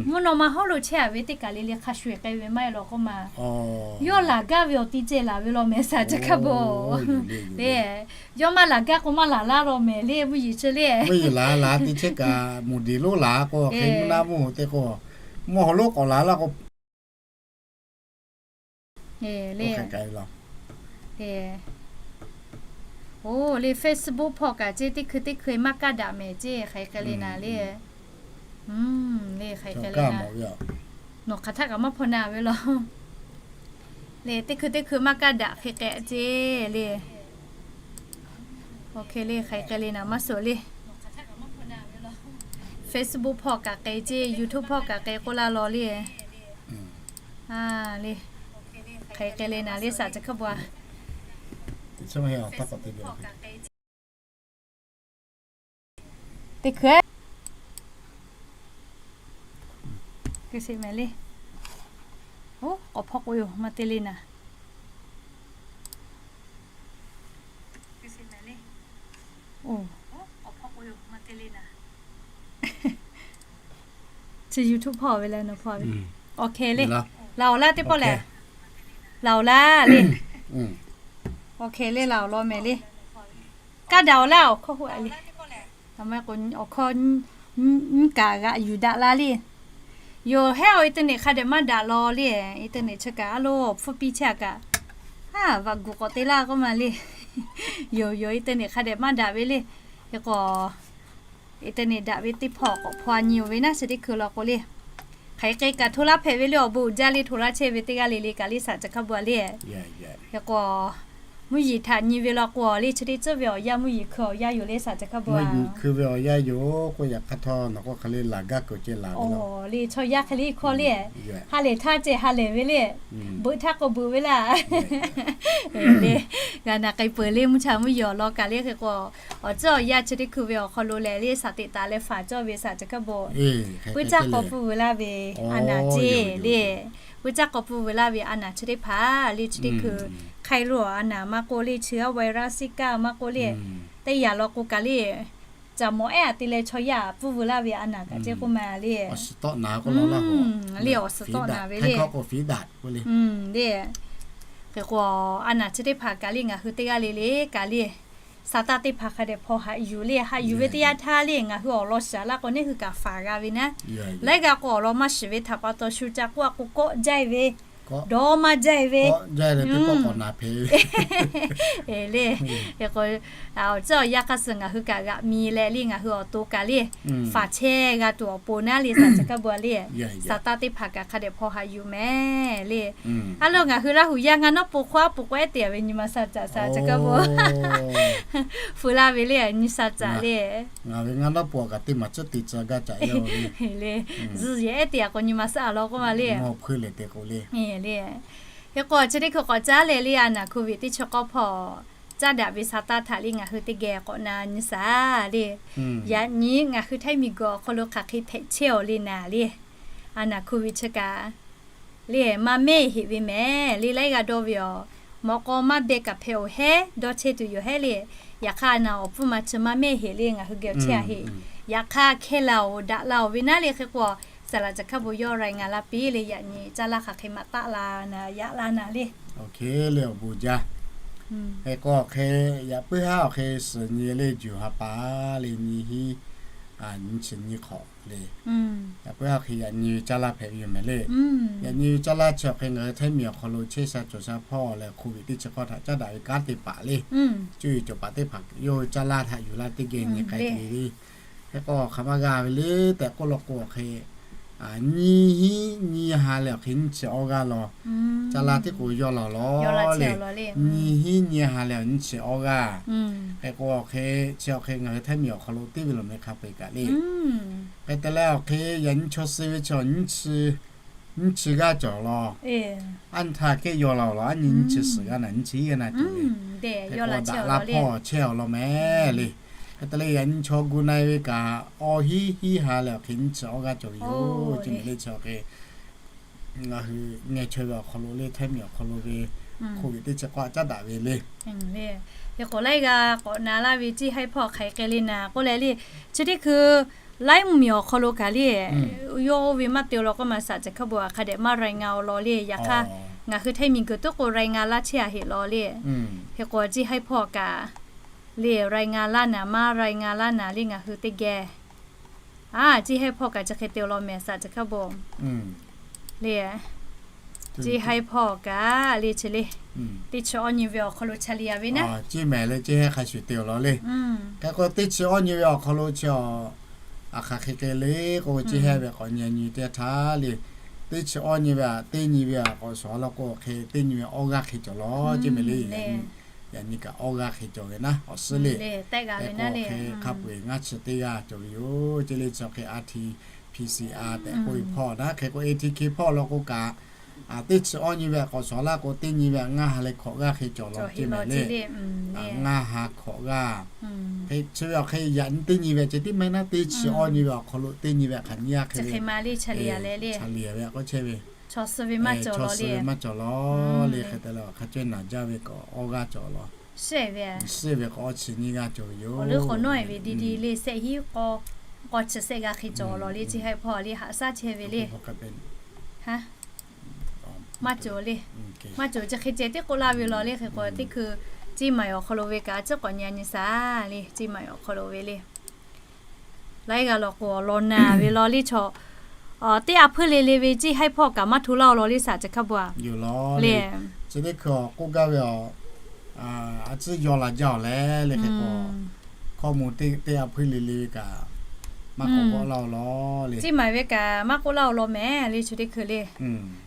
mvuhˇ naw ma hawˉ lo chehˇ a ve teˇ kaꞈ le le hk'a shuˍ k'ai ve maˇ heˆ law k'oˆ ma, yawˇ laˬ gaˇ ve awˬ ti ceh laˬ ve law mehˍ saꞈ chi hk'a bon. Le, yawˇ maˇ laˬ gaˇ k'o maˇ laˬ laˇ law mehˍ le mvuhˇ yeˬ chi le. Mvuhˇ yeˬ laˬ laˬ teˇ chehˇ kaꞈ mvuhˇ deˬ lonˉ laˬ k'o hk'e mvuhˇ naˆ mvuhˇ hoꞈ te k'o, mvuhˇ hawˉ lonˉ k'awꞈ laˬ laˇ k'o le, oˇ le Facebook hpawˇ kaꞈ ceˇ teˇ hkui teˇ hkui maˇ kaˇ daꞈ mehˍ ceˇ hk'aˬ hk'e le naˍ le. Le hk'aˬ hk'e le, nawˬ hk'aˬ htaˆ kaꞈ maˇ hpaw na ve law. Le teˇ hkui teˇ hkui maˇ kaˇ daꞈ hk'e k'ai ceˇ le. Oˇ hk'e le hk'aˬ hk'e le naˍ maˇ suˍ le. Facebook hpawˇ kaꞈ k'ai ceˇ, YouTube hpawˇ kaꞈ k'ai k'oˆ laˇ law le. Le, hk'aˬ hk'e le naˍ le saꞈ chi hk'a bon a. Teˇ hkui, teˇ hkui mehˍ le. Oˇ k'awꞈ hpawˇ k'o yoˬ maˇ te le naˍ. Chi YouTube hpawˇ ve le nawˬ hpawˇ ve. Awˬ hk'e le, laˬ awˬ laˇ teˇ pawˆ lehˬ. Laˬ awˬ laˇ le. Awˬ hk'e le laˬ awˬ lawn mehˍ le. Kaˇ daꞈ awˬ laˇ awˬ hkawˇ hoˆ a le. Awˬ hkawˇ nyiˇ kaꞈ g'aꞈ yuˬ daꞈ la le. Yoˬ hehˉ awˬ internet hk'a dehꞈ maˇ daꞈ law le. Internet chi kaꞈ a lo awˬ hpfuhˇ piˇ chehˇ a kaꞈ, a vaꞈ guˬ k'awꞈ te laˇ k'oˆ ma le. Yoˬ yoˬ internet hk'a dehꞈ maˇ daꞈ ve le. Hk'e k'o internet daꞈ ve teˇ hpawˇ k'awꞈ hpaw a nyi oˬ ve naˉ chi teˇ hkui law k'o le. Hk'aˬ hk'e kaꞈ hto laˇ hpehꞈ ve le awˬ bon uiˍ jaˇ le hto laˇ chehˇ ve teˇ g'aˇ le le kaꞈ le saꞈ chi hk'a bon a le. Hk'e k'o mvuhˇ yeˬ htaꞈ nyi ve law k'o le chi teˇ tcuhˉ ve awˬ yanˇ mvuhˇ yeˬ hkui awˬ yanˇ yoˬ le saꞈ chi hk'a bon a. Hkui ve awˬ yanˇ yoˬ k'o yaꞈ hk'aˇ htawˇ nawˬ k'o hk'e le laˬ gaˇ kuiˬ ceh laˬ ve le. Chaw yaˇ hk'e le hkawˇ le, ha lehˬ htaˇ ceh ha lehˬ ve le. Beuꞈ htaˇ k'o beuꞈ ve laˇ. Le, g'a naˬ k'ai peuˬ le mvuhˇ cha mvuhˇ yeˬ awˬ lawn kaꞈ le hk'e k'o, awˬ tcuhˉ awˬ yanˇ chi teˇ hkui ve awˬ hk'aw lo lehˬ le saˍ teꞈ taˍ leh faˍ cawˇ ve saꞈ chi hk'a bon. Puiˉ caˇ k'awꞈ pfuhˇ veu laˇ ve a naˍ ceˇ le. Puiˉ caˇ k'awꞈ pfuhˇ veu laˇ ve a naˍ chi teˇ hpaˍ le chi teˇ hkui hk'ai lo a naˍ maˇ k'oˆ le chi g'aˇ virus siˉ kaˆ maˇ k'oˆ le, teˇ yanˇ law k'o kaꞈ le, caˬ mawˬ ehˉ a te leh chaw yaˇ pfuhˇ veu laˇ ve a naˍ kaꞈ ceˇ k'oˆ ma le. Le awˬ suhˍ tawˆ naˍ ve le. Le, hk'e k'o a naˍ chi teˇ hpaˍ kaꞈ le ngaˬ hui teˇ g'aˇ le le kaꞈ le, sa taˇ teˇ hpaˍ hk'a dehꞈ hpaw haꞈ yuˬ le haꞈ yuˬ ve teˇ yanˇ htaˇ le ngaˬ hui awˬ lawn shiˍ laˇ k'o neˇ hui kaꞈ faˍ g'a ve naˉ. Laiˉ g'aˇ k'o awˬ lawn maˇ shiˍ ve htaꞈ pa taw shu ca k'oˆ a k'o kawˆ jaiˇ ve, dawˇ maˇ jaiˇ ve le. Hk'e k'o, awˬ tcuhˉ awˬ yanˇ hk'a suh ngaˬ hui kaꞈ g'aꞈ mi leh le ngaˬ hui awˬ to kaꞈ le faˍ chehˇ g'a tuˬ awˬ pon naˉ le saˍ chi kaˇ bon le. Sa taˇ teˇ hpaˍ kaꞈ hk'a dehꞈ hpaw haꞈ yuˬ mehˍ le. A lo ngaˬ hui Laˇ huˍ yaˇ ngaˇ nawˉ po hk'aw a po k'awehˉ te a ve nyi ma sa caꞈ sa chi kaˇ bon. Feu laˇ ve le nyi sa caꞈ le. Ngaˬ ve ngaˇ nawˉ po kaꞈ teˇ maˬ tcuhˉ te tcuhˉ gaˇ caꞈ le. Zuhꞈ yehˬ ehˉ te a k'o nyi ma suhˉ a law k'oˆ ma le. Le, hk'e k'o chi teˇ hkui k'awꞈ caˉ leh le a naˍ hku ve teˇ chi k'awˇ hpawˇ caˉ daꞈ ve sa taˇ htaꞈ le ngaˬ hui teˇ geh k'awꞈ na nyi sa le. Yaꞈ nyi ngaˬ hui htaiˇ miˬ guiˬ awˬ hk'aw lo hk'aˬ hk'e hpehꞈ chehˇ awˬ le naˍ le. A naˍ hku ve chi kaꞈ le maˇ mehˆ heꞈ ve mehˍ le laiˉ g'aˇ dawˇ ve awˬ, mawꞈ k'aw maˇ beh kaꞈ hpehꞈ awˬ hehˉ dawˇ chehˇ tuˬ yoˬ hehˉ le. Yaꞈ hk'aˇ a naˍ awˬ pfuhˇ ma chi maˇ mehˆ heꞈ le ngaˬ hui geh awˬ chehˇ a heˆ. Yaꞈ hk'aˇ hkehˇ laˬ oˬ daꞈ la oˬ ve naˉ le hk'e k'o, saˍ laꞈ caˬ hkaˇ bon yawˇ ra ngaˬ la piˇ le yaꞈ nyi caˇ laˇ hk'aˬ hk'e maꞈ taˆ la naˍ yaꞈ la naˍ le. Awˬ hk'e le awˬ bon jaˇ. Hk'e k'o awˬ hk'e yaꞈ puiˉ haˉ awˬ hk'e suhˍ nyi le juˬ ha pa le nyi hiˉ nyi chi nyi hk'awꞈ le. Yaꞈ puiˉ a hk'e yaꞈ nyi ve caˇ laˇ hpehꞈ ve yoˬ mehˍ le. Yaꞈ nyi ve caˇ laˇ chi awˬ hk'e ngaˬ hui Htaiˇ miˬ awˬ hk'aw lo chehˇ sha cawˬ sha hpawˇ leh hk'oˆ ve teˇ chi k'awˇ htaꞈ caˉ daꞈ ve kanˉ te paˍ le. Cuˇ yiˍ cawˬ paˍ teˇ hpaˍ yawˇ hui caˇ laˇ htaꞈ yuˬ laˇ teˇ geh nyi k'ai te ve le. Hk'e k'o hk'aˬ ma g'a ve le tehꞈ k'oˆ law k'o awˬ hk'e, nyiˇ hinˉ nyiˇ ha leh awˬ hk'e nyiˇ chi awˇ g'aˇ law, caˇ laˇ tiˉ k'o yawˇ law law le. Nyiˇ hinˉ nyiˇ ha leh awˬ nyiˇ chi awˇ g'aˇ. Hk'e k'o awˬ hk'e, chi awˬ hk'e ngaˬ hui Htaiˇ miˬ awˬ hk'aw lo teˇ ve lawˬ meh hk'a peu-eˬ kaꞈ le. Hk'e te leh awˬ hk'e yaꞈ nyi chaw suh ve chi awˬ nyiˇ chi g'aˇ cawˬ law. Aˉ nyi htaˇ kehˉ yaw la-oˬ law, aˉ nyi nyiˇ chi suhˍ g'aˇ naˍ nyiˇ chi iˉ g'aˇ naˍ cawˬ ve. Hk'e k'o daꞈ la hpawˇ chehˇ awˬ lawn mehˍ le. Hk'e te leh yaꞈ nyi chaw gu na-e ve kaꞈ, awˇ hinˉ hinˉ ha leh awˬ hk'e nyiˇ chi awˇ g'aˇ cawˬ ve yoˬ. Chi mehˍ le chi awˬ hk'e ngaˬ hui ngeh chaweh ve awˬ hk'aw lo le, Htaiˇ miˬ awˬ hk'aw lo ve hk'oˆ ve teˇ chi k'awˇ caˉ daꞈ ve le. Hk'e k'o laiˉ g'aˇ k'awꞈ na laˇ ve Ciˇ Haiˇ hpawˇ hk'aˬ hk'e le naˍ k'oˆ leh le, chi teˇ hkui laiˉ mvuhˇ miˬ awˬ hk'aw lo kaꞈ le, yawˇ oˇ ve maˇ te law k'o maˇ shaˍ ceˬ hk'a bvuhꞈ hk'a dehꞈ maˇ รายงาน awˬ lawn le. Yaꞈ hk'aˇ ngaˬ hui Htaiˇ miˬ guiˬ tuˉ k'o รายงาน laˇ chehˇ a heˆ law le. Hk'e k'o Ciˇ Haiˇ hpawˇ kaꞈ le รายงาน laˇ naˍ maˇ รายงาน laˇ naˍ le ngaˬ hui teˇ geh. A, Ciˇ Haiˇ hpawˇ kaꞈ chi hk'e te awˬ lawn mehˍ shaˍ ceˬ hk'a bvuhꞈ le. Ciˇ Haiˇ hpawˇ kaꞈ le chi le, teˇ chi awˇ nyi ve awˬ hk'aw lo cha le a ve naˉ. Ciˇ mehˍ le Ciˇ Haiˇ hk'a shuˍ te awˬ lawn le. Hk'e k'o teˇ chi awˇ nyi ve awˬ hk'aw lo chi a, a hk'aˬ hk'e hk'e le k'o Ciˇ Haiˇ ve k'awꞈ nyi nyi teˇ htaˇ le, teˇ chi awˇ nyi ve a, teˇ nyi ve a k'awꞈ shawˍ law k'o hk'e teˇ nyi ve awˇ g'aˇ hk'e cawˬ law. Ciˇ mehˍ le, yaꞈ nyi kaꞈ awˇ g'aˇ hk'e cawˬ ve naˉ awˬ suhˉ le. Hk'e k'o hk'e hk'a peu-eˬ ngaˇ chi teˇ g'aˇ cawˬ ve yoˬ. Ciˇ le chi hk'e RT-PCR tehꞈ k'oˆ ve hpawˇ naˉ. Hk'e k'o ATK hpawˇ law k'o kaꞈ, teˇ chi awˇ nyi ve a k'awꞈ shawˍ laˇ k'o teˇ nyi ve a ngaˇ ha leh hkawꞈ g'aˇ hk'e cawˬ law. Ciˇ mehˍ le, ngaˇ ha hkawꞈ g'aˇ. Hk'e chi ve awˬ hk'e yaꞈ nyi teˇ nyi ve ceh tiˉ maˇ heˆ naˉ, teˇ chi awˇ nyi ve awˬ hk'aw lo teˇ nyi ve a hk'aˬ nyiˇ g'aˇ hk'e ve, cha le ve k'oˆ chehˇ ve, chaw suh ve maˇ cawˬ law le. Hk'e te leh hk'a cehˇ naˬ jaˇ ve k'awꞈ awˇ g'aˇ cawˬ law. Suhˉ ve k'awꞈ awˇ chi nyiˇ g'aˇ cawˬ ve yoˬ. Awˬ leuˉ k'awꞈ nawˉ ve di di le sehˆ hinˉ k'awˇ, k'awˇ chi sehˆ g'aˇ hk'e cawˬ law le Ciˇ Haiˇ hpawˇ le haꞈ shaˉ chehˇ ve le. Maˇ cawˬ le. Maˇ cawˬ chi hk'e ceh tiˉ k'oˆ laˇ ve law le. Hk'e k'o teˇ hkui Ciˇ maiˍ awˬ hk'aw lo ve kaꞈ a ciˉ k'awꞈ nyi nyi shaˍ le, Ciˇ maiˍ awˬ hk'aw lo ve le. Laiˉ g'aˇ law k'o law naˍ ve law le chaw, teˇ a hpuiˇ le le ve Ciˇ Haiˇ hpawˇ kaꞈ maˇ hto laˇ awˬ law le shaˍ ceˬ hk'a bvuhꞈ a le. Chi teˇ hkui k'oˆ gaˇ ve a, a ciˉ yaw la jaˇ awˬ leh le hk'e k'o, hkawˇ mvuh teˇ a hpuiˇ le le ve kaꞈ maˇ k'awꞈ k'oˆ laˇ awˬ law le. Ciˇ maiˍ ve kaꞈ maˇ k'oˆ laˇ awˬ law mehˍ le chi teˇ hkui le.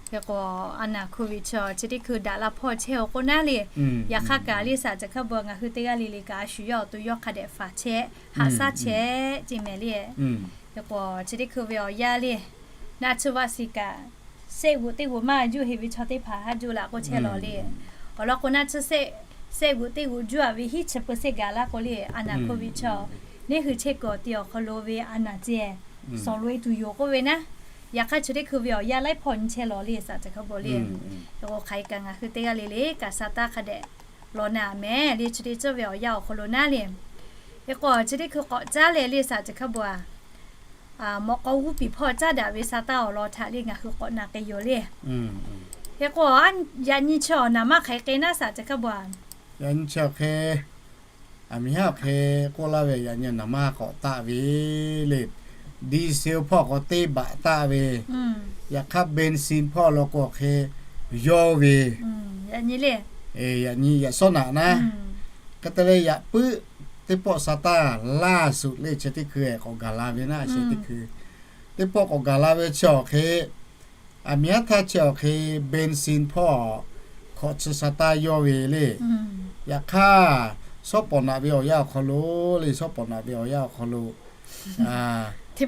Hk'e k'o a naˍ hku ve chi chi teˇ hkui daꞈ la hpawˇ chehˇ awˬ k'oˆ naˉ le. Yaꞈ hk'aˇ kaꞈ le shaˍ ceˬ hk'a bvuhꞈ ngaˬ hui teˇ g'aˇ le le kaꞈ a shu yawˇ awˬ to yawˇ hk'a dehꞈ faˍ chehˇ haꞈ shaˉ chehˇ Ciˇ mehˍ le. Hk'e k'o chi teˇ hkui ve awˬ yanˇ le, naˆ tsuhˇ vaˆ shiˍ kaꞈ sehˆ g'uꞈ teˇ g'uꞈ maˇ juˇ heˆ ve chaw teˇ hpaˍ haˉ juˇ laꞈ k'oˆ chehˇ law le. Awˬ lawn k'o naˆ tsuhˇ sehˆ g'uꞈ teˇ g'uꞈ juˇ a ve hiˉ chi เปอร์เซ็นต์ gaˬ laˇ k'o le a naˍ hku ve chaw neˇ hui chehˇ kuiˬ awˬ ti awˬ hk'aw lo ve a naˍ ceh sawˍ loꞈ e tuˬ yoˬ k'oˆ ve naˉ. Yaꞈ hk'aˇ chi teˇ hkui ve awˬ yanˇ laiˉ hpawˇ nyi chehˇ law le shaˍ ceˬ hk'a bvuhꞈ le. Hk'e k'o hk'aˬ hk'e kaꞈ ngaˬ hui teˇ g'aˇ le le kaꞈ sa taˇ hk'a dehꞈ law naˍ mehˍ le chi teˇ ceuˬ ve awˬ yanˇ awˬ hk'aw lo naˉ le. Hk'e k'o chi teˇ hkui k'awꞈ caˉ leh le shaˍ ceˬ hk'a bvuhꞈ a, mawꞈ k'aw g'uˇ piˍ hpawˇ caˉ daꞈ ve sa taˇ awˬ lawn htaꞈ le ngaˬ hui k'awꞈ naˬ k'ai yoˬ le. Hk'e k'o yaꞈ nyi chi awˬ naˍ maˇ hk'aˬ hk'e naˉ shaˍ ceˬ hk'a bvuhꞈ a, yaꞈ nyi chi awˬ hk'e aˬ miˍ haˉ awˬ hk'e k'oˆ laˇ ve yaꞈ nyi naˍ maˇ k'awꞈ taˆ ve le. Diesel hpawˇ k'awꞈ teˇ baꞈ taˆ ve, yaꞈ hk'aˇ เบนซิน hpawˇ law k'o awˬ hk'e yawˇ ve, yaꞈ nyi le, yaꞈ nyi yaꞈ shawˉ naꞈ naˉ. Hk'e te leh yaꞈ puiˉ teˇ pawˆ sa taˇ laˇ suꞈ le chi teˇ hkui k'awꞈ gaˬ la ve naˉ chi teˇ hkui, teˇ pawˆ k'awꞈ gaˬ la ve chi awˬ hk'e, aˬ miˍ haˉ htaˇ chi awˬ hk'e เบนซิน hpawˇ hkawꞈ chi sa taˇ yawˇ ve le. Yaꞈ hk'aˇ shawˉ pawˍ naꞈ ve awˬ yanˇ awˬ hk'aw lo le, shawˉ pawˍ naꞈ ve awˬ yanˇ awˬ hk'aw lo i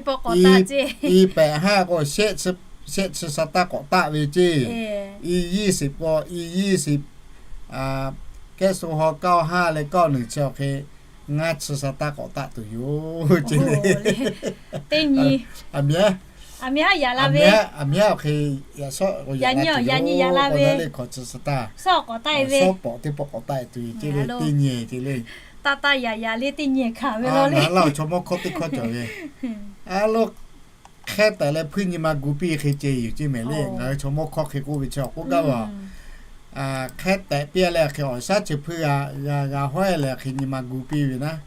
pehꞈ haˉ k'o shehˆ chi sa taˇ k'awꞈ taˆ ve ceˇ, i ยี่สิบ k'o i ยี่สิบ, kehˉ so haw เก้าห้า leh เก้าหนึ่ง chi awˬ hk'e ngaˇ chi sa taˇ k'awꞈ taˆ tuˬ yoˬ ceˇ le. Teˇ nyi aˬ miˍ haˉ, aˬ miˍ haˉ awˬ hk'e yaꞈ shawˉ, yaꞈ nyi yaꞈ la ve le hkawꞈ chi sa taˇ, shawˉ pawˍ teˇ pawˆ k'awꞈ taˆ tuˬ yoˬ ceˇ le. Teˇ nyi ceˇ le. Taˇ taˇ yaꞈ yaꞈ le teˇ nyi hkanˍ ve law le. Chaw mawˇ hkawˇ teˇ hkawˇ cawˬ ve, a lo hk'e tehꞈ leh hpuiˇ nyi ma gu piˇ hk'e ceh yoˬ ceˇ mehˍ le. Ngaˬ hui chaw mawˇ hkawˇ hk'e k'oˆ ve chi awˬ k'oˆ gaˇ ve a, hk'e tehꞈ piˇ leh hk'e awˬ shaˉ chi hpuiˇ g'a g'a hawˉ leh hk'e nyi ma gu piˇ ve naˉ.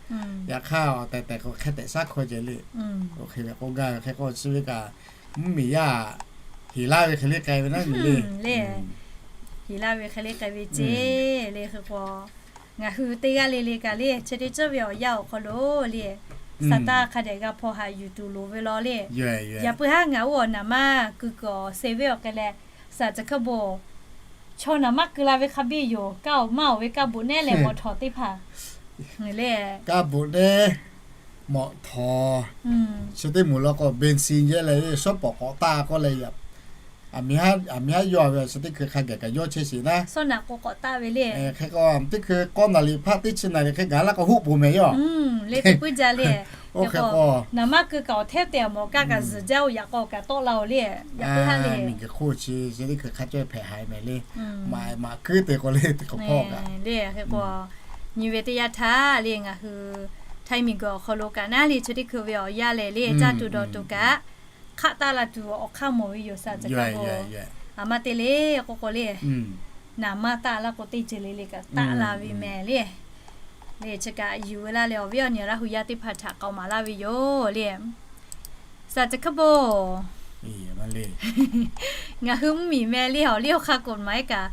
Yaꞈ hk'aˇ awˬ tehˬ tehˬ k'o hk'e tehꞈ shaˉ hkawˇ ceh le. Oˇ hk'e ve k'oˆ gaˇ ve hk'e k'o chi ve kaꞈ mvuhˇmiˬ yaˇ heˍ laˇ ve hk'e le k'ai ve naˉ le. Heˍ laˇ ve hk'e le k'ai ve ceh le hk'e k'o, ngaˬ hui teˇ g'aˇ le le kaꞈ le chi teˇ ceuˬ ve awˬ yanˇ awˬ hk'aw lo le, saˍtanˍ hk'a dehꞈ g'a hpaw haꞈ yuˬ tuˬ loˍ ve law le. Yaꞈ puiˉ haˉ ngaˬ oˇ awˬ naˍ manˇ keu kuiˬ awˬ se ve awˬ hk'e leh, saˍ tcuh hkawˇ bon, chaw naˍ manˇ keu la ve hk'a biˇ yoˬ. Kaˇ awˬ maˇ awˬ ve kaˇ boꞈ nehˉ leh mawꞈ htawˍ teˇ hpaˍ le. Kaˇ boꞈ nehˉ, mawꞈ htawˍ, chi teˇ moˍ law k'o bensin yehˇ leh shawˉ pawˍ k'awꞈ taˆ k'oˆ leh, aˬ miˍ haˉ yawˇ ve chi teˇ hkui hk'a gaˬ kaꞈ yawˇ chehˇ sheˍ naˉ. Shawˉ naˍ k'o k'awꞈ taˆ ve le. Hk'e k'o teˇ hkui k'awˇ naˍ liꞈ hpaˆ teˇ chi naˍ liꞈ hk'e gaˬ laˇ k'o huˆ poˬ mehˍ yawˇ le. Teˇ puiˉ jaˇ le. Oˇ hk'e k'o, naˍ manˇ keu kaꞈ awˬ hteˉ te awˬ mawˬ kaˇ kaꞈ zuhˬ jaˇ oˬ. Yaꞈ k'aw kaꞈ tawˆ la oˬ le. Yaꞈ puiˉ haˉ le, miˬguiˬ hk'oˆ chi chi teˇ hkui hk'a caweh hpehꞈ haiˬ mehˍ le. Maꞈ maꞈ kuiˉ te k'o le teˇ hk'awꞈ hpawˇ kaꞈ le. Hk'e k'o, nyi ve teˇ yanˇ htaˇ le ngaˬ hui Htaiˇ miˬguiˬ awˬ hk'aw lo kaꞈ naˉ le chi teˇ hkui ve awˬ yanˇ lehˬ le caˇ tuˬ dawˬ tuˬ kaꞈ hk'aˆ taˆ la tuˬ awˬ hk'aˇ mawˬ ve yoˬ. Saˍ tcuh hkawˇ bon, aˬ ma te le k'oˆ k'o le, naˍ manˇ taˆ laˇ k'o teˇ ceuˬ le le kaꞈ taˆ la ve mehˍ le. Le chi kaꞈ yuˬ ve laˇ leh awˬ viˉ awˬ nyi Laˇ hu yaˇ teˇ hpaˍ htaꞈ k'aoˍ maˍ laˇ ve yoˬ le. Saˍ tcuh hkawˇ bon, ngaˬ hui mvuhˇmiˬ meh le awˬ liˇ awˬ hk'aˇ กฎหมาย kaꞈ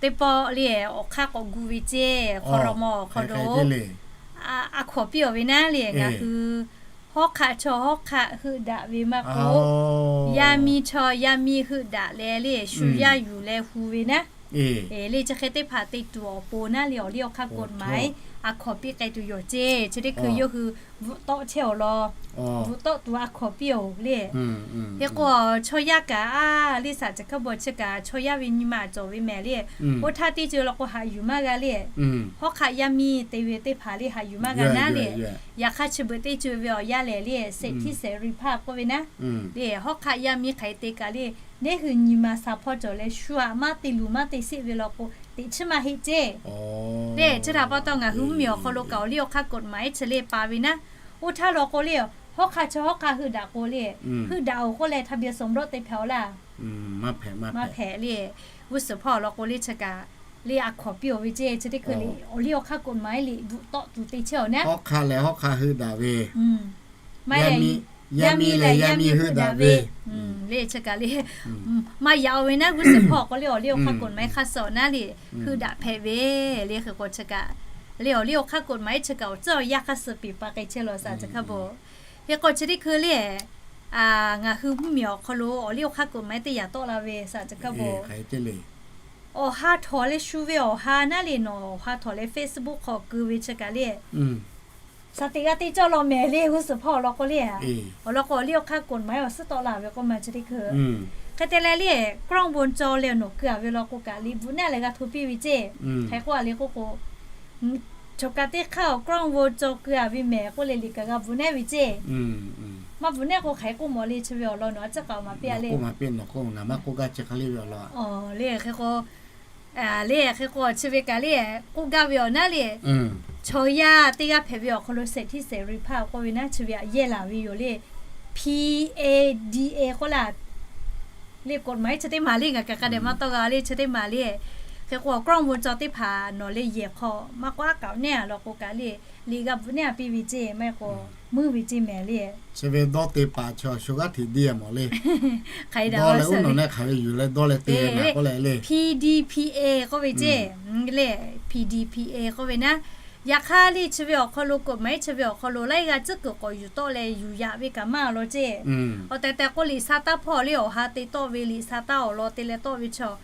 teˇ pawˆ le awˬ hk'aˇ k'awꞈ gu ve ceh hk'aw lo mawˬ awˬ hk'aw lo a hkawˍ piˇ awˬ ve naˉ le ngaˬ hui hawˉ hk'aˆ chaw hawˉ hk'aˆ heuˆ daꞈ ve maˇ k'oˆ, yaˇ miˇ chaw yaˇ miˇ heuˆ daꞈ leh le shu yaˇ yuˬ leh hu ve naˉ. Le chi hk'e teˇ hpaˍ te tuˬ awˬ pon naˉ le awˬ liˇ awˬ hk'aˇ กฎหมาย a hkawˍ piˇ k'ai tuˬ yoˬ ceh. Chi teˇ hkui yawˇ hui bvuhꞈ tawˆ chehˇ awˬ lawn, bvuhꞈ tawˆ tuˬ a hkawˍ piˇ oˬ le. Hk'e k'o, chaw yaˇ kaꞈ a le saˍ tcuh hkawˇ bon chi kaꞈ chaw yaˇ ve nyi ma cawˬ ve mehˍ le. Oˇ htaˇ teˇ ceuˬ law k'o haꞈ yuˬ maˇ g'a le. Hawˉ hk'aˆ yaˇ miˇ te ve teˇ hpaˍ le haꞈ yuˬ maˇ g'a naˉ le. Yaꞈ hk'aˇ chi beuꞈ teˇ ceuˬ ve awˬ yanˇ lehˬ le สิทธิเสรีภาพ k'oˆ ve naˉ. Le hawˉ hk'aˆ yaˇ miˇ hk'aˬ hk'e te kaꞈ le, neˇ hui nyi ma sha hpawˇ cawˬ leh shu aꞈ maˇ te luˬ maˇ te sheˆ ve law k'o teꞈ chiˉ maˇ heˆ ceh. Le chi htaꞈ pa taw ngaˬ hui mvuhˇmiˬ awˬ hk'aw lo kaꞈ awˬ liˇ awˬ hk'aˇ กฎหมาย chi le pa ve naˉ. Oˇ htaˇ law k'o le, hawˉ hk'aˆ chaw hawˉ hk'aˆ heuˆ daꞈ k'o le, heuˆ daꞈ oˬ k'oˆ leh ทะเบียนสมรส te hpehꞈ aˬ laˇ. Maˇ hpehꞈ le. G'uˇ suhˍ hpawˇ awˬ lawn k'o le chi kaꞈ le a hkawˍ piˇ awˬ ve ceh. Chi teˇ hkui le awˬ liˇ awˬ hk'aˇ กฎหมาย le bvuhꞈ tawˆ tuˬ te chehˇ awˬ naˉ. Hawˉ hk'aˆ leh hawˉ hk'aˆ heuˆ daꞈ ve, yaˇ miˇ leh yaˇ miˇ heuˆ daꞈ ve le chi kaꞈ le maˇ yaꞈ oˬ ve naˉ. G'uˇ suhˍ hpawˇ awˬ k'o le awˬ liˇ awˬ hk'aˇ กฎหมาย hk'a suh awˬ naˉ le heuˆ daꞈ hpehꞈ ve le. Hk'e k'o chi kaꞈ le awˬ liˇ awˬ hk'aˇ กฎหมาย chi kaꞈ awˬ tcuhˉ awˬ yaˇ hk'a suh piˍ pa k'ai chehˇ law saˍ tcuh hkawˇ bon. Hk'e k'o chi teˇ hkui le ngaˬ hui mvuhˇmiˬ awˬ hk'aw lo awˬ liˇ awˬ hk'aˇ กฎหมาย teˇ yaꞈ tawˆ la ve saˍ tcuh hkawˇ bon. Awˬ ha htawꞈ leh shu ve awˬ ha naˉ le nawˬ awˬ ha htawꞈ leh Facebook hk'aw keu ve chi kaꞈ le shaˍ teꞈ g'a te cawˇ law mehˍ le. G'uˇ suhˍ hpawˇ awˬ lawn k'o le, awˬ lawn k'o awˬ liˇ awˬ hk'aˇ กฎหมาย awˬ suhˉ tawˆ la ve k'oˆ ma chi teˇ hkui. Hk'e te leh le กล้องวงจร leh nawˬ keu a ve law k'o kaꞈ le bvuhꞈ naˉ leh g'a hto piˇ ve ceh. Hk'e k'oˆ a le k'oˆ k'o, choˬ kaꞈ teˇ hk'aˇ awˬ กล้องวงจร keu a ve mehˍ k'oˆ leh liꞈ kaꞈ g'a bvuhꞈ naˉ ve ceh. Maˇ bvuhꞈ naˉ k'o hk'aˬ hk'e k'oˆ mawˬ le chi ve awˬ lawn nawˬ a ciˉ k'aoˍ maˍ piˇ a le. K'oˆ maˍ piˇ nawˬ k'o ngaˬ maˇ k'oˆ gaˇ chi hk'e le ve awˬ lawn. Le hk'e k'o le hk'e k'o chi ve kaꞈ le k'oˆ gaˇ ve awˬ naˉ le, chaw yaˇ teˇ g'aˇ hpehꞈ ve awˬ hk'aw lo สิทธิเสรีภาพ k'oˆ ve naˉ chi ve aꞈ yehˇ laˬ ve yoˬ le. PADA k'oˆ laˇ le กฎหมาย chi teˇ maˬ le ngaˬ kaꞈ hk'a dehꞈ maˇ tawˆ g'a le chi teˇ maˬ le. Hk'e k'o awˬ กล้องวงจร teˇ hpaˍ nawˬ le yehˬ hk'aw maˇ k'oˆ aˉ kaoˍ neˉ a law k'o kaꞈ le liꞈ g'a bvuhꞈ neˉ a piˇ ve ceh maˇ heˆ k'o muˇ ve ceh mehˍ le. Chi ve dawˇ te paˍ chaw shu g'aˇ hteꞈ diˇ a mawˬ le. Dawˇ leh uˉ nawˬ neˉ hk'aˬ ve yuˬ leh dawˇ leh te ve naˬ k'oˆ leh le. PDPA k'oˆ ve ceh le, PDPA k'oˆ ve naˉ. Yaꞈ hk'aˇ le chi ve awˬ hk'aw lo กฎหมาย chi ve awˬ hk'aw lo laiˉ g'aˇ tcuhˉ kuiˬ k'awꞈ yuˬ tawˆ leh yuˬ yaꞈ ve kaꞈ maˇ a law ceh. Awˬ tehˬ tehˬ k'oˆ liꞈ sha taˇ hpawˇ le awˬ ha te tawˆ ve liꞈ sha taˇ awˬ lawn te leh tawˆ ve chaw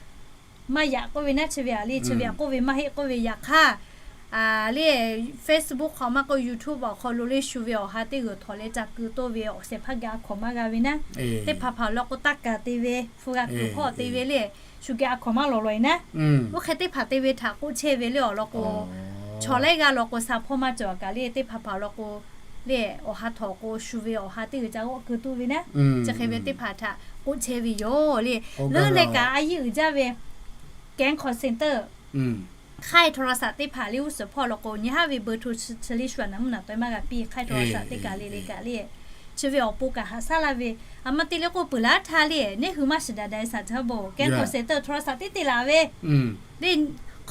maˇ yaꞈ k'oˆ ve naˉ chi ve aꞈ le chi ve aꞈ k'oˆ ve maˇ heˆ k'oˆ ve yaꞈ hk'aˇ le Facebook hk'aw maˇ k'oˆ YouTube awˬ hk'aw lo le shu ve awˬ ha teˇ g'uiˬ htawꞈ leh ca keu toˇ ve awˬ shehˍ hpaˇ geh a hkawˍ maˇ g'a ve naˉ. Teˇ hpaˍ hpaˍ law k'o taˇ kaˍ te ve hpu g'a kuiˬ hpawˇ te ve le shu geh a hkawˍ maˇ lawˬ lawˬ e naˉ. Oˇ hk'e teˇ hpaˍ te ve htaꞈ k'oˆ chehˇ ve le awˬ lawn k'o, chaw laiˉ g'aˇ law k'o sha hpawˇ maˇ cawˬ a kaꞈ le teˇ hpaˍ hpaˍ law k'o le awˬ ha htawꞈ k'o shu ve awˬ ha teˇ g'uiˬ ca g'awˆ keu toˇ ve naˉ. Chi hk'e ve teˇ hpaˍ htaꞈ k'oˆ chehˇ ve yoˬ le. Leuˉ leh kaꞈ a yiˇ uiˍ jaˇ ve แก๊งคอลเซ็นเตอร์ ค่ายโทรศัพท์ teˇ hpaˍ le g'uˇ suhˍ hpawˇ law k'o nyi haˉ ve เบอร์โทร chi le shu a naˍ mvuhˇ naˍ taweh maˇ g'a piˇ ค่ายโทรศัพท์ teˇ kaꞈ le le kaꞈ le Chi ve awˬ pon kaꞈ haꞈ shaˉ laˇ ve, aˬ ma te le k'o peuˬ laˇ htaˇ le, neˇ hui maˇ shiˍ daꞈ daꞈ e saˍ caˇ bawˬ, แก๊ง call center โทรศัพท์ teˇ te laˬ ve le,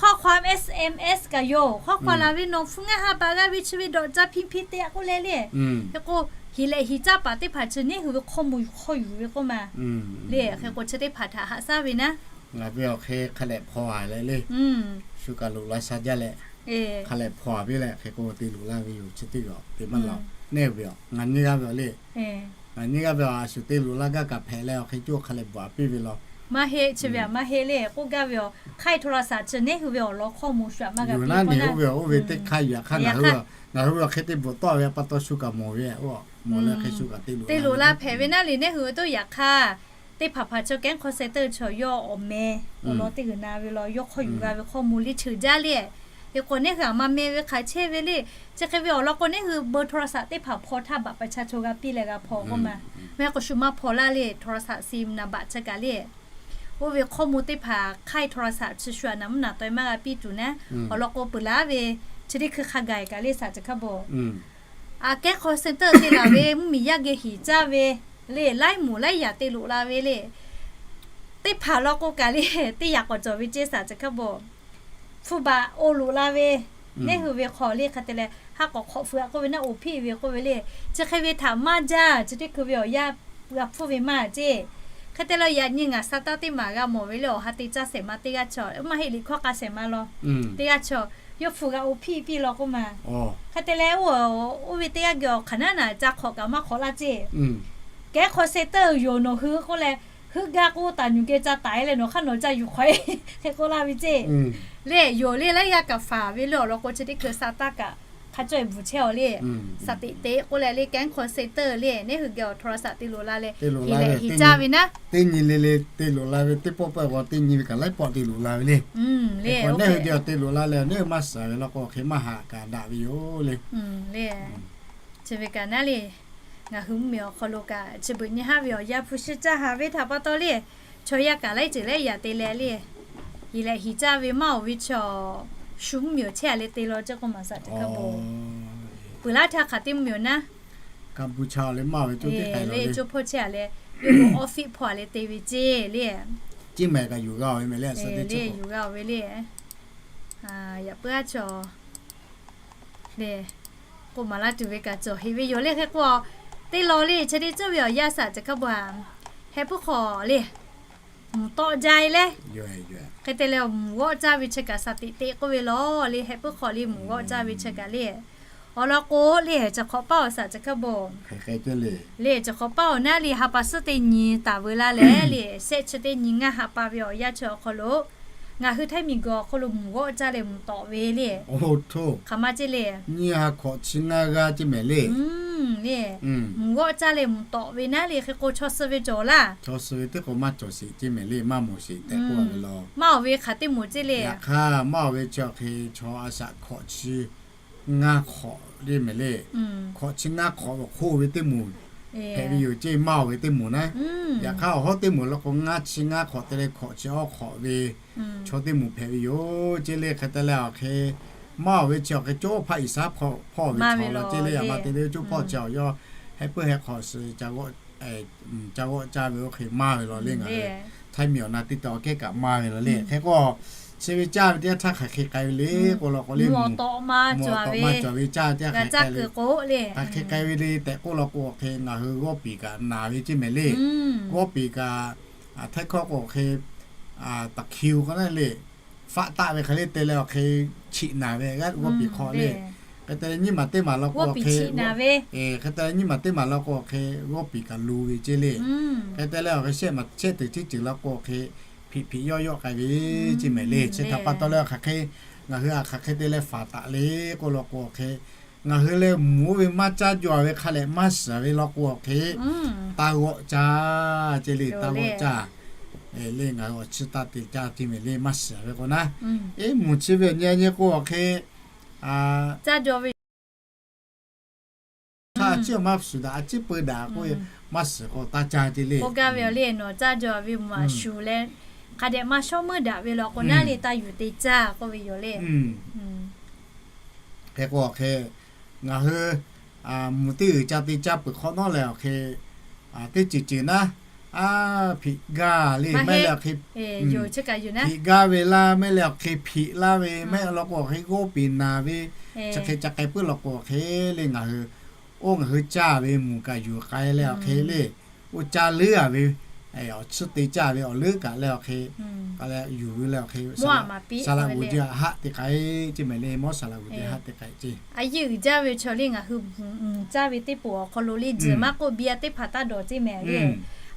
ข้อความ เอสเอ็มเอส kaꞈ yoˬ, ข้อความ laˬ ve nawˬ hpu ngaˇ ha baˬ g'a ve chi ve dawꞈ ca hpiˇ hpiˇ te a k'oˆ leh le. Hk'e k'o, hiˍ lehˬ hiˍ caˇ paˍ teˇ hpaˍ chi neˇ hui ve hk'aw moˍ hk'aw yuˬ ve k'oˆ ma le. Hk'e k'o chi teˇ hpaˍ htaꞈ haꞈ shaˉ ve naˉ, ngaˬ ve awˬ hk'e hk'a lehꞈ hpaw a leh le, shu kaꞈ loꞈ la sha jaˇ leh, hk'a lehꞈ hpaw a piˇ leh hk'e k'o te loꞈ laˇ ve yoˬ. Chi teˇ g'aˇ te maˇ laˬ, neˇ hui ve a ngaˬ nyi g'aˇ ve awˬ le, ngaˬ nyi g'aˇ ve a shu te loꞈ la gaˇ kaꞈ hpehꞈ leh awˬ hk'e coˇ hk'a lehꞈ bvuhꞈ a piˇ ve law. Maˇ heˆ, chi ve a maˇ heˆ le k'oˆ gaˇ ve a, ค่ายโทรศัพท์ chi neˇ hui ve awˬ lawn hk'aw moˍ shu a maˇ g'a piˇ ve oˇ ve teˇ hk'aˇ yuˬ a hk'aˇ ngaˬ hui ve awˬ hk'e te bvuhꞈ tawˆ ve pa taw shu kaꞈ mawˬ ve, mawˬ leh hk'e shu kaꞈ te loꞈ la hpehꞈ ve naˉ le. Neˇ hui ve toˇ yaꞈ hk'aˇ teˇ hpaˍ hpaˍ chaw แก๊ง call center chaw yawˇ awˬ meh awˬ lawn teˇ g'uiˬ na ve law, yawˇ hk'aw yuˬ g'a ve hk'aw moˍ le cheuˬ jaˇ le. Hk'e k'o neˇ hui a maˇ meh ve hk'aˬ chehˇ ve le. Chi hk'e ve awˬ lawn k'o neˇ hui เบอร์โทรศัพท์ teˇ hpaˍ hpaw htaˇ บัตรประชาชน g'a piˇ leh g'a hpaw k'oˆ ma. Maˇ heˆ k'o shu maˇ hpaw laˇ le, โทรศัพท์ SIM นะ บัตร chi kaꞈ le. Oˇ ve hk'aw moˍ teˇ hpaˍ ค่ายโทรศัพท์ chi shu a naˍ mvuhˇ naˍ taweh maˇ g'a piˇ tuˬ naˉ, awˬ lawn k'o peuˬ laˇ ve, chi teˇ hkui hk'a gaˬ kaꞈ le saˍ caˇ hkaˇ bawˬ. A แก๊ง call center te laˬ ve mvuhˇmiˬ yaˇ geh hiˍ caˇ ve le, laiˉ moˍ laiˉ yaꞈ te loꞈ la ve le. Teˇ hpaˍ law k'o kaꞈ le, teˇ yaꞈ k'awꞈ cawˬ ve ceˇ saˍ caˇ hkaˇ bawˬ. Hpu baꞈ oˇ loꞈ la ve, neˇ hui ve hk'aw le hk'e te leh, ha k'awꞈ hk'awꞈ hpu a k'oˆ ve naˉ, oˍ hpiˇ ve k'oˆ ve le. Chi hk'e ve htaꞈ maˇ jaˇ, chi teˇ hkui ve awˬ yaˇ g'a hpfuhˇ ve maˇ ceˇ. Hk'e te leh yaꞈ nyi ngaˬ sa taˇ teˇ maˬ g'a mawˬ ve le, awˬ ha te caˇ shehˍ ma teˇ g'aˇ chaw, maˇ heˆ liꞈ hkawˇ k'a shehˍ ma law. Teˇ g'aˇ chaw yawˇ hpu g'a oˇ hpiˇ piˇ law k'oˆ ma. Hk'e te leh oˇ ve teˇ g'aˇ geh awˬ hk'aˬ naˉ naˬ ca hk'awꞈ kaꞈ maˇ hk'awꞈ laˇ ceˇ. แก๊ง call center yoˬ nawˬ hui k'oˆ leh, heuˆ gaˇ k'o taˍ nyuˬ geh ca taiˍ leh nawˬ hk'aˇ nawˬ ca yuˬ hk'awꞈ e hk'e k'oˆ laˇ ve ceˇ. Le yoˬ le laiˉ g'aˇ kaꞈ faˍ ve le awˬ lawn k'o chi teˇ hkui sa taˇ kaꞈ hk'a cawˇ e bvuhˬ chehˇ a le. Saˍ teꞈ teꞈ k'oˆ leh le แก๊ง call center le, neˇ hui geh awˬ โทรศัพท์ te loꞈ la leh, hiˍ lehˬ hiˍ caˇ ve naˉ, teˇ nyi le le te loꞈ la ve, teˇ pawˆ pawˆ g'aw teˇ nyi ve kaꞈ laiˉ pawˆ te loꞈ la ve le. Neˇ hui geh awˬ te loꞈ la leh neˇ hui maˇ shiˍ ve law k'o hk'e maˇ haꞈ kaꞈ daꞈ ve yoˬ le. Le chi ve kaꞈ naˉ le, ngaˬ hui mvuhˇmiˬ awˬ hk'aw lo kaꞈ chi beuꞈ nyi haˉ ve awˬ yaˇ hpu shi caˇ haˍ ve htaꞈ pa taw le, chaw yaˇ kaꞈ laiˉ ceuˬ laiˉ yaꞈ te leh le, hiˍ lehˬ hiˍ caˇ ve maˇ oˬ ve chaw, shu mvuhˇmiˬ awˬ chehˇ a leh te law ceˇ k'oˆ ma saˍ caˇ hkaˇ bawˬ. Peuˬ laˇ htaˇ hk'aˬ teˇ mvuhˇmiˬ awˬ naˉ, le coˇ hpawˇ chehˇ a leh, yawˇ hui office hpawˇ a leh te ve ceˇ le. Ceˇ mehˍ kaꞈ yuˬ g'a oˬ ve mehˍ le, le yuˬ g'a oˬ ve le. Yaꞈ puiˉ aˉ chaw le, k'oˆ maˍ laˇ tuˬ ve kaꞈ cawˬ heˍ ve yoˬ le. Hk'e k'o, teˇ law le chi teˇ ceuˬ ve awˬ yaˇ saˍ caˇ hkaˇ bawˬ a, heh puiˉ hk'aw le, mvuhˬ tawˆ jaˇ e le. Hk'e te leh mvuhˬ g'awˆ caˇ ve chi kaꞈ saˍ teꞈ teꞈ k'oˆ ve law le, heh puiˉ hk'aw le mvuhˬ g'awˆ caˇ ve chi kaꞈ le. Awˬ lawn k'o le, chi hk'awꞈ paˇ awˬ saˍ caˇ hkaˇ bawˬ, le chi hk'awꞈ paˇ awˬ naˉ le ha pa suhˉ teˇ nyi taˍ veu laˇ leh le, shehˆ chi teˇ nyi ngaˇ ha pa ve awˬ yaˇ chi awˬ hk'aw lo ngaˬ hui Htaiˇ miˬguiˬ awˬ hk'aw lo mvuhˬ g'awˆ caˇ leh mvuhˬ tawˆ ve le. Hk'aˬ ma ceˇ le, nyiˇ ha hkawꞈ chi ngaˇ g'aˇ ceˇ mehˍ le. Le mvuhˬ g'awˆ caˇ leh mvuhˬ tawˆ ve naˉ le, hk'e k'o chaw suh ve cawˬ laˇ, chaw suh ve teˇ k'o maˇ cawˬ sheˍ ceˇ mehˍ le, maˇ mawˬ sheˍ tehꞈ k'oˆ ve law. Maˇ oˬ ve hk'aˬ teˇ moˍ ceˇ le. Yaꞈ hk'aˇ maˇ oˬ ve chi awˬ hk'e chaw a shaꞈ hkawꞈ chi ngaˇ hk'awꞈ le mehˍ le. Hkawꞈ chi ngaˇ hk'awꞈ awˬ hk'oˆ ve teˇ moˍ hpehꞈ ve yoˬ ceˇ, maˇ oˬ ve teˇ moˍ naˉ. Yaꞈ hk'aˇ awˬ hawˉ teˇ moˍ law k'o ngaˇ chi ngaˇ hk'awꞈ te leh hkawꞈ chi awˇ hk'awꞈ ve chaw teˇ moˍ hpehꞈ ve yoˬ ceˇ le. Hk'e te leh awˬ hk'e maˇ oˬ ve chi awˬ hk'e coˇ hpaˆ iˍ saˉ hpawˇ ve chaw law ceˇ le. Aˬ ma te le coˇ hpawˇ chi awˬ yawˇ heh puiˉ heh hk'awꞈ suh ca g'awˆ caˇ ve oˇ hk'e maˇ ve law le. Ngaˬ hui Htaiˇ miˬ awˬ na teˇ taw kehˉ kaꞈ maˇ ve law le. Hk'e k'o, chi ve caˇ ve teˇ yanˇ htaˇ hk'aˬ hk'e k'ai ve le k'o law k'o le, mvuhˬ awˬ tawꞈ maˇ cawˬ ve, hk'aˬ hk'e k'ai ve le tehꞈ k'oˆ law k'o awˬ hk'e ngaˬ hui g'awˇ piˍ kaꞈ naˍ ve ceˇ mehˍ le. G'awˇ piˍ kaꞈ Htaiˇ hkawˇ k'o awˬ hk'e ตะคริว k'o naˉ le, faˆ taˆ ve hk'e le te leh awˬ hk'e chiꞈ naˍ ve g'awˇ piˍ hk'aw le. Hk'e te leh nyiˇ maˬ teˇ maˬ law k'o awˬ hk'e, hk'e te leh nyiˇ maˬ teˇ maˬ law k'o awˬ hk'e g'awˇ piˍ kaꞈ lo ve ceˇ le. Hk'e te leh awˬ hk'e shehˆ maˬ shehˆ teꞈ teˇ ceuˬ law k'o awˬ hk'e hpiꞈ hpiꞈ yawˆ yawˆ k'ai ve ceˇ mehˍ le. Chi htaꞈ pa taw leh hk'aˬ hk'e ngaˬ hui a hk'aˬ hk'e te leh faˍ taˍ le k'o law k'o awˬ hk'e ngaˬ hui leh mvuhˬ oˇ ve maˇ caˇ jaw ve hk'a lehꞈ maˇ shiˍ ve law k'o awˬ hk'e taˇ g'awˆ caˇ ceˇ le, taˇ g'awˆ caˇ le. Ngaˬ hui awˬ chi taˇ te caˇ ceˇ mehˍ le, maˇ shiˍ ve k'o naˉ. Eˉ, mvuhˬ chi ve awˬ nyi a nyi k'o awˬ hk'e caˇ jaw ve htaˇ a ciˉ awˬ maˇ shuˍ daꞈ, a ciˉ peu daꞈ k'oˆ ve, maˇ shiˍ k'o taˇ caˇ ceˇ le. K'oˆ gaˇ ve awˬ le, nawˬ caˇ jaw ve mvuhˬ a shuˍ leh hk'a dehꞈ maˇ shawˉ meuˇ daꞈ ve law k'o naˉ le, taˇ yuˬ te caˇ k'oˆ ve yoˬ le. Hk'e k'o awˬ hk'e ngaˬ hui Mvuhˬ teˇ g'uiˬ ca te caˇ peuˬ hk'awꞈ nawˉ leh awˬ hk'e, teˇ ceuˬ ceuˬ naˉ, a, hpiꞈ gaˇ le, maˇ heˆ leh awˬ hk'e, hpiꞈ gaˇ ve laˇ, maˇ heˆ leh awˬ hk'e hpiꞈ laˇ ve, maˇ heˆ law k'o awˬ hk'e g'awˇ peˬ naˍ ve, chi hk'e ca k'ai puiˉ law k'o awˬ hk'e le ngaˬ hui, oˇ ngaˬ hui caˇ ve mvuhˬ kaꞈ yuˬ k'ai leh awˬ hk'e le, oˇ caˇ leuˉ a ve, awˬ chiˇ te caˇ ve awˬ leuˉ kaꞈ leh awˬ hk'e, k'ai leh yuˬ ve leh awˬ hk'e, saˍ laꞈ g'uˬ ji haˆ te k'ai ceˇ mehˍ le, mawˇ saˍ laꞈ g'uˬ ji haˆ te k'ai ceˇ. A yehˬ uiˍ jaˇ ve chaw le ngaˬ hui mvuhˬ caˇ ve teˇ poˍ awˬ hk'aw lo le, tzuhˬ maˇ k'oˆ biˇ a teˇ hpaˍ taˇ dawˬ ceˇ mehˍ le.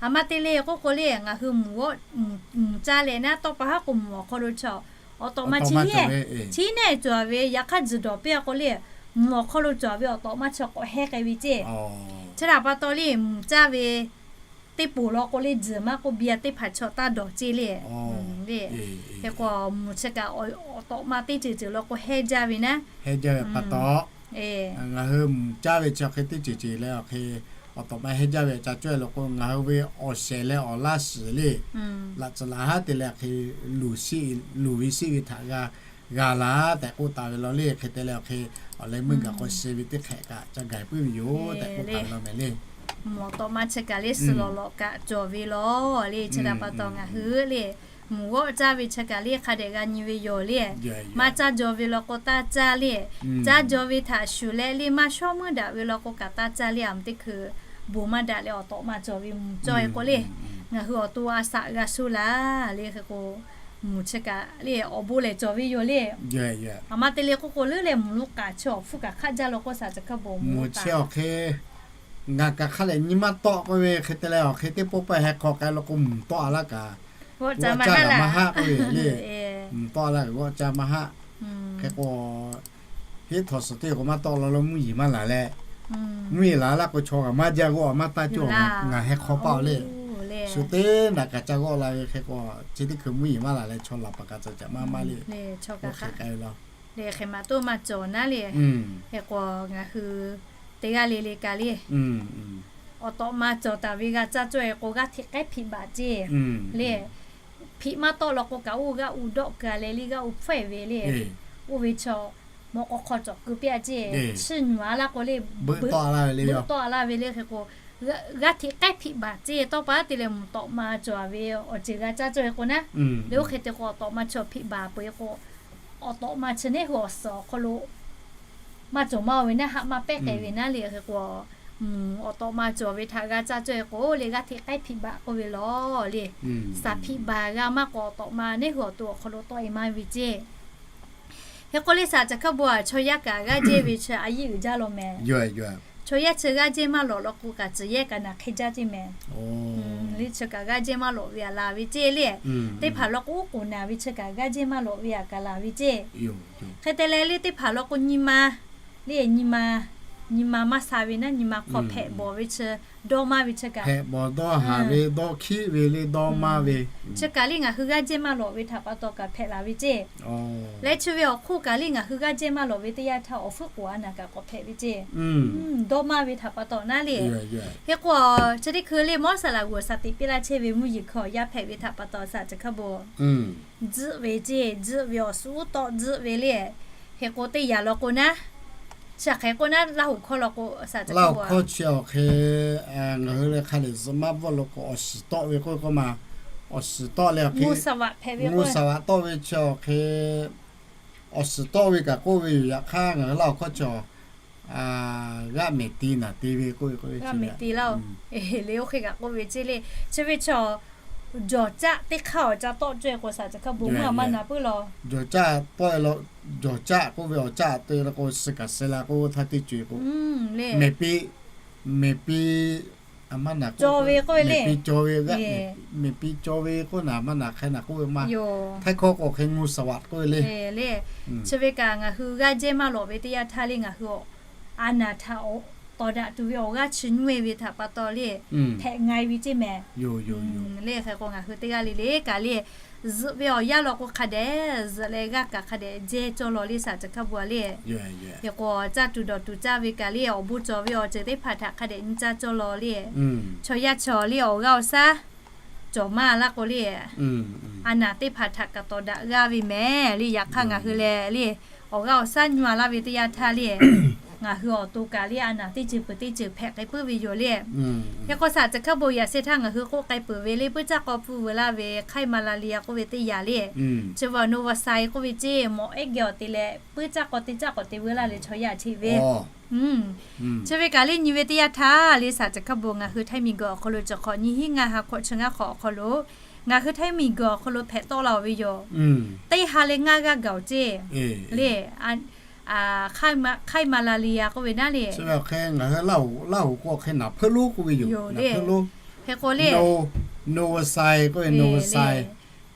A ma te le k'oˆ k'o le ngaˬ hui mvuhˬ g'awˆ, mvuhˬ caˇ leh naˉ tawˇ pa haˉ k'o mvuhˬ awˬ hk'aw lo chaw awˬ tawꞈ ma chi nehˉ, chi nehˉ cawˬ ve yaꞈ hk'aˇ tzuhˬ dawˬ piˇ a k'o le, mvuhˬ awˬ hk'aw lo cawˬ ve awˬ tawꞈ ma chi k'awꞈ heh k'ai ve ceˇ. Chi htaꞈ pa taw le mvuhˬ caˇ ve teˇ poˍ law k'o le, tzuhˬ maˇ k'oˆ biˇ a teˇ hpaˍ chaw taˇ dawˬ ceˇ le. Hk'e k'o mvuhˬ chi kaꞈ awˬ tawꞈ ma teˇ ceuˬ ceuˬ law k'o heh jaˇ ve naˉ, heh jaˇ ve pa taw, ngaˬ hui mvuhˬ caˇ ve chi awˬ hk'e teˇ ceuˬ ceuˬ leh awˬ hk'e awˬ tawꞈ ma heh jaˇ ve ca cawˇ e law k'o ngaˬ hui ve awˬ shehˍ leh awˬ laˇ shiˍ le, laꞈ tcuhˍ laꞈ haˉ te leh hk'e luˬ ve siˉ ve htaꞈ g'a, g'a laˬ tehꞈ k'oˆ taˍ ve law le. Hk'e te leh awˬ hk'e awˬ leh meuˇ gaˬ k'o shi ve teˇ hk'ehꞈ kaꞈ ca gaˬ puiˉ ve yoˬ tehꞈ k'oˆ taˍ ve law mehˍ le. Mvuhˬ awˬ tawꞈ ma chi kaꞈ le suhˍ lawˬ lawꞈ kaꞈ cawˬ ve law le. Chi htaꞈ pa taw ngaˬ hui le mvuhˬ g'awˆ caˇ ve chi kaꞈ le hk'a dehꞈ g'a nyi ve yoˬ le. Maˇ caˇ jaw ve law k'o taˇ caˇ le. Caˇ jaw ve htaꞈ shuˍ leh le maˇ shawˉ meuˇ daꞈ ve law k'o kaꞈ taˇ caˇ le. A mvuhˬ teˇ hkui bon maˇ daꞈ leh awˬ tawꞈ ma cawˬ ve mvuhˬ cawˇ e k'o le, ngaˬ hui awˬ to a shaꞈ g'a shuˍ laˬ le. Hk'e k'o mvuhˬ chi kaꞈ le awˬ bon lehˬ cawˬ ve yoˬ le. A ma te le k'oˆ k'o leuˉ leh mvuhˬ lo k'aꞈ chi awˬ hpfuhˇ kaꞈ hk'aˆ jaˇ law k'o shaˍ chi hk'a bon mvuhˬ chi awˬ hk'e ngaˬ kaꞈ hk'a lehˬ nyi maˇ tawˆ k'oˆ ve hk'e te leh awˬ hk'e teˇ pawˆ pawˆ heh hk'aw k'ai law k'o mvuhˬ tawˆ a laˇ kaꞈ g'awˆ caˇ maˇ haˆ k'oˆ ve le. Mvuhˬ tawˆ a laˇ kaꞈ g'awˆ caˇ maˇ haˆ. Hk'e k'o hiˉ htawnˍ suhˍ teˇ k'o maˇ tawˆ law lo mvuhˇ yeˬ maˇ laˬ leh, mvuhˇ yeˬ laˬ laˇ k'o chaw kaꞈ maˇ jaˇ g'awˆ a maˇ taˇ cawˇ. Ngaˬ heh hk'aw paˆ le, shu teˇ naꞈ kaꞈ ca g'awˆ la ve hk'e k'o chi teˇ hkui mvuhˇ yeˬ maˇ laˬ leh chaw laˬ paˍ kaꞈ ca caꞈ maˇ maˇ le. Oˇ hk'e k'ai ve law le hk'e maˇ toˇ maˇ cawˬ naˉ le. Hk'e k'o ngaˬ hui teˇ g'aˇ le le kaꞈ le awˬ tawꞈ ma cawˬ taˍ ve g'a caˇ cawˇ e k'o g'aˇ hteꞈ k'ehˉ hpiꞈ baˬ ceˇ le. Hpiꞈ maˇ tawˆ law k'o kaꞈ oˇ g'aˇ u dawˆ keu a leh le g'aˇ u hpfuhˆ e ve le. Oˇ ve chaw mawꞈ k'aw hk'aw cawˬ keu piˇ a ceˇ. Chiˇ nyi a laˇ k'o le, beuꞈ tawˆ a laˇ ve le. Hk'e k'o g'aˇ hteꞈ k'ehˉ hpiꞈ baˬ ceˇ. Tawˇ pa te leh mvuhˬ tawꞈ ma cawˬ ve awˬ ceuˬ g'a caˇ cawˇ e k'o naˉ, le oˇ hk'e te k'o awˬ tawꞈ ma chaw hpiꞈ baˬ peuˬ e k'o awˬ tawꞈ ma chi neˉ hui awˬ suhˍ awˬ hk'aw lo maˇ cawˬ maˇ ve naˉ, haˆ maˇ pehˉ k'ai ve naˉ le. Hk'e k'o awˬ tawꞈ ma cawˬ ve htaꞈ g'a caˇ cawˇ e k'o le g'aˇ hteꞈ k'ehˉ hpiꞈ baˬ k'oˆ ve law le. Saˍ hpiꞈ baˬ g'a maˇ k'o awˬ tawꞈ ma neˉ hui awˬ to awˬ hk'aw lo tawˆ e maˇ ve ceˇ. Hk'e k'o le shaˍ caˬ hk'aˇ bon a chaw yaˇ kaꞈ g'aˇ jehˇ ve chi a yehˬ uiˍ jaˇ law mehˍ. Chaw yaˇ chi g'aˇ jehˇ maˇ lawꞈ law k'o kaꞈ tcuhˬ yehˇ kaꞈ naˬ hk'e jaˇ ceˇ mehˍ. Le chi kaꞈ g'aˇ jehˇ maˇ lawꞈ ve a laˬ ve ceˇ le. Teˇ hpaˍ law k'o oˉ k'oˍ naˬ ve chi kaꞈ g'aˇ jehˇ maˇ lawꞈ ve a kaꞈ laˬ ve ceˇ. Hk'e te leh le teˇ hpaˍ law k'o nyi ma le, nyi ma, nyi ma maˇ sha ve naˉ nyi ma hk'aw hpehꞈ bawˬ ve chi, dawˇ maˇ ve chi kaꞈ hpehꞈ bawˬ dawˇ haˍ ve dawˇ hkiˆ ve le dawˇ maˇ ve chi kaꞈ le ngaˬ hui g'aˇ jehˇ maˇ lawꞈ ve htaꞈ pa taw kaꞈ hpehꞈ la ve ceˇ. Leh chi ve awˬ hk'oˆ kaꞈ le ngaˬ hui g'aˇ jehˇ maˇ lawꞈ ve teˇ yanˇ htaˇ awˬ hpfuhˇ k'oˍ a naˬ kaꞈ k'awꞈ hpehꞈ ve ceˇ. Dawˇ maˇ ve htaꞈ pa taw naˉ le. Hk'e k'o chi teˇ hkui le mawˇ saˍ laꞈ g'uˬ saˍ teꞈ piˇ laˇ chehˇ ve mvuhˇ yeˬ hkui awˬ yaˇ hpehꞈ ve htaꞈ pa taw shaˍ caˬ hk'aˇ bon tzuhˆ ve ceˇ, tzuhˆ ve awˬ suhˉ tawˆ tzuhˆ ve le. Hk'e k'o teˇ yanˇ law k'o naˉ, chi hk'e k'o naˉ Laˇ huˍ hkawˇ law k'o shaˍ caˬ hk'aˇ bon, Laˇ huˍ hkawˇ chi awˬ hk'e ngaˬ hui le hk'a lehˬ zuhꞈ maˇ bvuhˆ lo k'o awˬ shiˍ tawˆ ve k'oˆ ve k'o ma, awˬ shiˍ tawˆ le awˬ hk'e, mvuhˇ saˍ vaꞈ tawˆ ve chi awˬ hk'e awˬ shiˍ tawˆ ve kaꞈ k'oˆ ve yoˬ. Yaꞈ hk'aˇ ngaˬ hui Laˇ huˍ hkawˇ chi g'aˆ mehˍ ti naˬ te ve k'oˆ ve k'o, g'aˆ mehˍ ti laˇ oˬ, le oˇ hk'e kaꞈ k'oˆ ve ceˇ le. Chi ve chaw jawˬ caˆ teˇ hk'aˇ awˬ ca tawˆ cawˇ e k'o shaˍ caˬ hk'aˇ bon mvuhˇ a maˇ na puiˉ law. Jawˬ caˆ tawˆ e la, jawˬ caˆ k'oˆ ve awˬ caˆ te la k'o suh kaꞈ suh la k'o htaˇ teˇ co e k'o, mehˍ pi, mehˍ pi, a maˇ na k'o, mehˍ pi caw ve, mehˍ pi caw ve k'oˆ naˬ maˇ na hk'e naˬ k'oˆ ve maˇ. Htaiˇ hkawˇ k'o hk'e งูสวัสดิ์ k'oˆ ve le. Chi ve kaꞈ ngaˬ hui g'aˇ jehˇ maˇ lawꞈ ve teˇ yanˇ htaˇ le ngaˬ hui a naˬ htaꞈ tawˍ daꞈ tuˬ ve awˬ g'aˇ chi nyuˇ e ve htaꞈ pa taw le hpehꞈ nga e ve ceˇ mehˍ. Le hk'e k'o ngaˬ hui teˇ g'aˇ le le kaꞈ le zuhꞈ ve awˬ yanˇ law k'o hk'a dehꞈ zuhꞈ leh g'aˇ kaꞈ hk'a dehꞈ jehˇ cawˇ law le shaˍ caˬ hk'aˇ bon a le. Hk'e k'o caˇ tuˬ dawˬ tuˬ caˇ ve kaꞈ le awˬ bon cawˬ ve awˬ ceuˬ teˇ hpaˍ htaꞈ hk'a dehꞈ nyi caˇ cawˇ law le. Chaw yaˇ chaw le awˬ g'aˇ awˬ shaˉ cawˬ maˇ laˇ k'o le, a naˬ teˇ hpaˍ htaꞈ kaꞈ tawˍ daꞈ g'aˇ ve mehˍ le. Yaꞈ hk'aˇ ngaˬ hui leh le awˬ g'aˇ awˬ shaˉ nyi a laˇ ve teˇ yanˇ htaˇ le ngaˬ hui awˬ to kaꞈ le a naˍ teˇ ceuˬ peuˬ teˇ ceuˬ hpehꞈ k'ai puiˉ ve yoˬ le. Hk'e k'o, saˍ ceuˬ hk'a bon yaꞈ sheh htaˇ ngaˬ hui k'oˆ k'ai peuˬ ve le, puiˉ caˇ k'aw pfuhˇ veu laˇ ve hk'aiˉ maˍ la li a k'oˆ ve teˇ yanˇ le, chi ve awˬ no va sai k'oˆ ve ceˇ, mawꞈ ehˉ geh awˬ te leh puiˉ caˇ k'aw teˇ caˇ k'awꞈ te veu laˇ leh chaw yaˇ cheˆ ve. Chi ve kaꞈ le nyi ve teˇ yanˇ htaˇ le, saˍ ceuˬ hk'a bon ngaˬ hui htaiˇ miˬ guiˬ awˬ hk'aw lo cawˬ hk'awꞈ nyi hiˉ ngaˇ ha hkawꞈ chi ngaˇ hk'awꞈ awˬ hk'aw lo ngaˬ hui htaiˇ miˬ guiˬ awˬ hk'aw lo hpehꞈ tawˆ la ve yoˬ. Teˇ ha leh ngaˇ g'aˇ gaˬ-oˬ ceˇ le. Hk'aiˉ maˍ la li a k'oˆ ve naˉ le, ngaˬ hui Laˇ huˍ k'o hk'e naˍ hpeuˆ lonˉ k'oˆ ve yoˬ le. Hk'e k'o le, no va sai k'oˆ ve no va sai.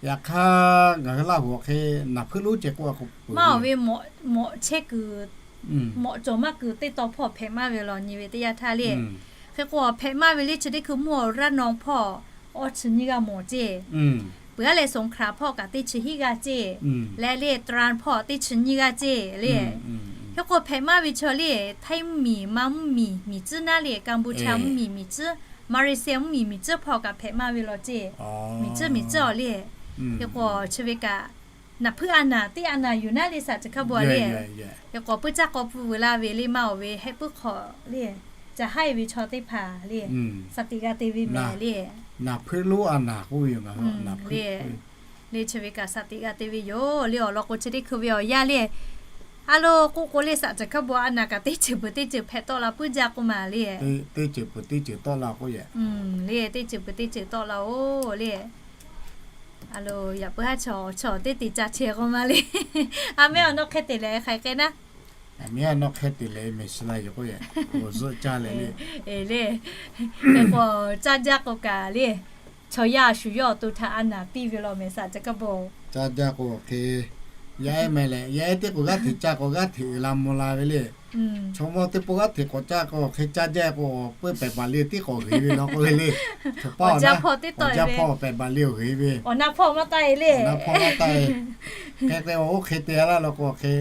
Yaꞈ hk'aˇ ngaˬ hui Laˇ huˍ awˬ hk'e naˍ hpeuˆ lonˉ ceh k'oˆ a k'o, maˇ awˬ ve mawꞈ chehˇ kuiˬ, mawꞈ cawˬ maˇ kuiˬ teˇ taw hpawˇ hpehꞈ maˇ ve law nyi ve teˇ yanˇ htaˇ le. Hk'e k'o hpehꞈ maˇ ve le chi teˇ hkui mvuhˇ awˬ raˇ naw hpawˇ awˇ chi nyiˇ g'aˇ mawˬ ceˇ. Peuˬ aˉ leh Soˍ hkaˍ hpawˇ kaꞈ teˇ chi hiˉ g'aˇ ceˇ. Leh le Tran hpawˇ teˇ chi nyiˇ g'aˇ ceˇ le. Hk'e k'o hpehꞈ maˇ ve chaw le, Htaiˇ mvuhˇ miˬ, Manˇ mvuhˇ miˬ miˬ tcuhˉ naˉ le, Kanˍbuˍchaˍ mvuhˇ miˬ miˬ tcuhˉ, Maˍriˍsehˍ mvuhˇ miˬ miˬ tcuhˉ hpawˇ kaꞈ hpehꞈ maˇ ve law ceˇ. Miˬ tcuhˉ miˬ tcuhˉ awˬ le. Hk'e k'o chi ve kaꞈ naˍ hpeuˆ a naˍ teˇ a naˍ yuˬ naˉ le saˍ ceuˬ hk'a bon a le. Hk'e k'o puiˉ caˇ k'aw pfuhˇ veu laˇ ve le maˇ awˬ ve hehˆ puiˉ hk'awꞈ le, ca haiˇ ve chaw teˇ hpaˍ le, saˍ tiꞈ g'a te ve mehˍ le. Naˍ hpeuˆ lonˉ a naˍ k'oˆ ve yoˬ ngaˬ hui le. Le chi ve kaꞈ saˍ tiꞈ g'a te ve yoˬ le. Awˬ lawn k'o chi teˇ hkui ve awˬ yanˇ le, a lo k'oˆ k'o le saˍ ceuˬ hk'a bon a naˍ kaꞈ teˇ ceuˬ peuˬ teˇ ceuˬ hpehꞈ tawˆ la puiˉ jaˇ k'oˆ maˍ le. Teˇ ceuˬ peuˬ teˇ ceuˬ tawˆ la k'oˆ yehˬ. Le teˇ ceuˬ peuˬ teˇ ceuˬ tawˆ la-oˬ le. A lo yaꞈ puiˉ haˉ chaw chaw teˇ te ca chehˇ k'oˆ maˇ le. A mehˉ awˬ nawˉ hk'e te leh hk'aiˬ k'ai naˉ. A mehˉ awˬ nawˉ hk'e te leh mehˍ shi la yoˬ k'oˆ yehˬ. Awˬ zuhˆ caˇ leh le. Hk'e k'o caˇ jaˇ k'o kaꞈ le, chaw yaˇ shuˍ yawˇ awˬ to htaꞈ a naˍ piˇ ve law mehˍ saˍ ceuˬ hk'a bon. Caˇ jaˇ k'o hk'e, yaˇ ehˉ meh leh yaˇ ehˉ teˇ k'o g'aˇ hteꞈ caˇ k'o g'aˇ hteꞈ uiˍ la mvuh la ve le. Chaw mawˇ teˇ pawˆ g'aˇ hteꞈ k'awꞈ caˇ k'o hk'e caˇ jaˇ k'o, peuˇ pehˬ baˬ le tiˉ k'awꞈ g'eˬ ve law k'oˆ ve le. Chaw paˇ awˬ jaˇ hpawˇ pehˬ baˬ le awˬ g'eˬ ve. Awˬ na hpawˇ maˇ taˇ e le. Awˬ na hpawˇ maˇ taˇ e. Hk'e k'o oˇ hk'e te a laˇ law k'o hk'e,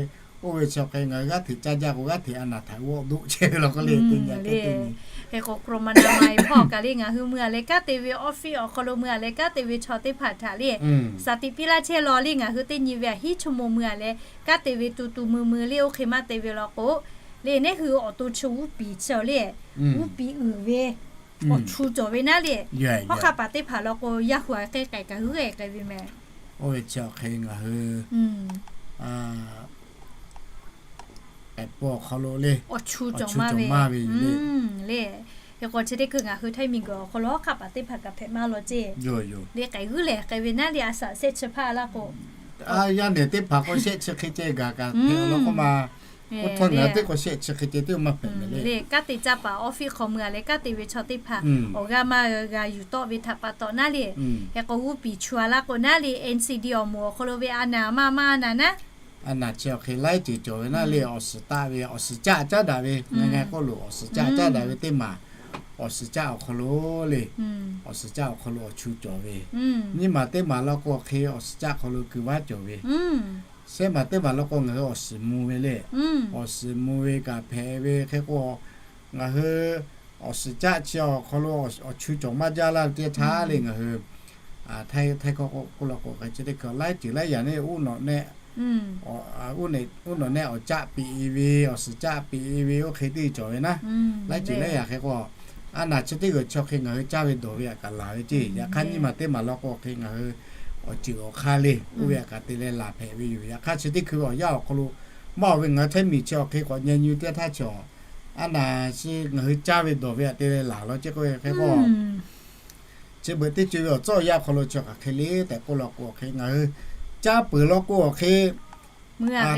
oˇ ve chi hk'e ngaˬ hui g'aˇ hteꞈ caˇ jaˇ k'o g'aˇ hteꞈ a naˍ htaꞈ g'awˆ doˆ chehˇ ve law k'oˆ le. Teˇ nyi a teˇ nyi. Hk'e k'o โควิด naˍ ma e hpawˇ kaꞈ le ngaˬ hui mui a leh kanˉ te ve office awˬ hk'aw lo mui a leh kanˉ te ve chaw teˇ hpaˍ htaꞈ le, saˍ tiꞈ piˇ laˇ chehˇ law le ngaˬ hui teˇ nyi ve a hiˉ chi mawˬ mui a leh kanˉ te ve tu tu mui mui le oˇ hk'e maˇ te ve law k'o, le neˉ hui awˬ to chi g'uˇ piˍ chi awˬ le, g'uˇ piˍ uiˍ ve awˬ chu cawˬ ve naˉ le. Hawˉ hk'aˆ paˍ teˇ hpaˍ law k'o yaˇ hu a k'e k'ai kaꞈ g'uiˇ e k'ai ve mehˍ. Oˇ ve chi awˬ hk'e ngaˬ hui k'ai pawˇ awˬ hk'aw lo le awˬ chu cawˬ maˇ ve le. Hk'e k'o chi teˇ hkui ngaˬ hui Htaiˇ miˬ guiˬ awˬ hk'aw lo hawˉ hk'aˆ paˍ teˇ hpaˍ kaꞈ hpehꞈ maˇ law ceˇ. Le k'ai g'uiˇ lehˬ k'ai ve naˉ le a shaꞈ shehˆ chi hpaˇ laˇ k'o, yaˇ nehˬ teˇ hpaˍ k'o shehˆ chi hk'e ceh gaˬ kaꞈ hpehꞈ law k'oˆ ma. Oˇ htawˇ ngaˬ teˇ k'o shehˆ chi hk'e ceh teˇ maˇ hpehꞈ mehˍ le. Kanˉ te caˇ paˍ office hk'aw mui a leh kanˉ te ve chaw teˇ hpaˍ awˬ g'aˇ maˇ g'a yuˬ tawˆ ve htaꞈ pa taw naˉ le. Hk'e k'o g'uˇ piˍ chu a laˇ k'o naˉ le N C D awˬ moˍ awˬ hk'aw lo ve a naˍ maˇ maˇ a naˍ naˉ. A naˍ chi awˬ hk'e laiˉ ceuˬ cawˬ ve naˉ le awˬ suhˍ taˆ ve awˬ suhˍ caˆ caˉ daꞈ ve ngaˬ ngaˬ k'oˆ lo awˬ suhˍ caˆ caˉ daꞈ ve teˇ maˍ awˬ suhˍ caˆ awˬ hk'aw lo le. Awˬ suhˍ caˆ awˬ hk'aw lo awˬ chu cawˬ ve. Nyiˇ maˬ teˇ maˬ law k'o hk'e awˬ suhˍ caˆ hk'aw lo kuiˬ vaˉ cawˬ ve. Shehˆ maˬ teˇ maˬ law k'o ngaˬ hui awˬ suhˍ mvuh ve le. Awˬ suhˍ mvuh ve kaꞈ hpehꞈ ve hk'e k'o, ngaˬ hui awˬ suhˍ caˆ chi awˬ hk'aw lo awˬ chu cawˬ maˇ jaˇ laˇ ve teˇ htaˇ le ngaˬ hui Htaiˇ hkawˇ k'oˆ law k'o hk'e chi teˇ hkui laiˉ ceuˬ laiˉ yaꞈ neˇ uˉ nawꞈ nehˆ, uˉ nawꞈ nehˆ awˬ caˆ piꞈ e ve awˬ suhˍ caˆ piꞈ e ve oˇ hk'e teˇ cawˬ ve naˉ. Laiˉ ceuˬ laiˉ yaꞈ hk'e k'o, a naˍ chi teˇ g'uiˬ chi hk'e ngaˬ hui caˇ ve dawˬ ve htaꞈ kaꞈ laˬ ve ceˇ. Yaꞈ hk'aˇ nyiˇ maˬ teˇ maˬ law k'o hk'e ngaˬ hui awˬ ceuˬ awˬ hk'aˇ le oˇ ve htaꞈ kaꞈ te leh laˬ hpehꞈ ve yoˬ. Yaꞈ hk'aˇ chi teˇ hkui awˬ yaˇ awˬ hk'aw lo maˇ awˬ ve ngaˬ hui Htaiˇ miˬ chi awˬ hk'e k'awꞈ nyi nyi teˇ htaˇ chi a naˍ chi ngaˬ hui caˇ ve dawˬ ve htaꞈ te leh laˬ law ceˇ k'oˆ ve hk'e k'o, chi beuꞈ teˇ co ve awˬ tcuhˉ awˬ yanˇ hk'aw lo chi hk'aˬ hk'e le tehꞈ k'oˆ law k'o hk'e ngaˬ hui caˇ peuˬ law k'o hk'e,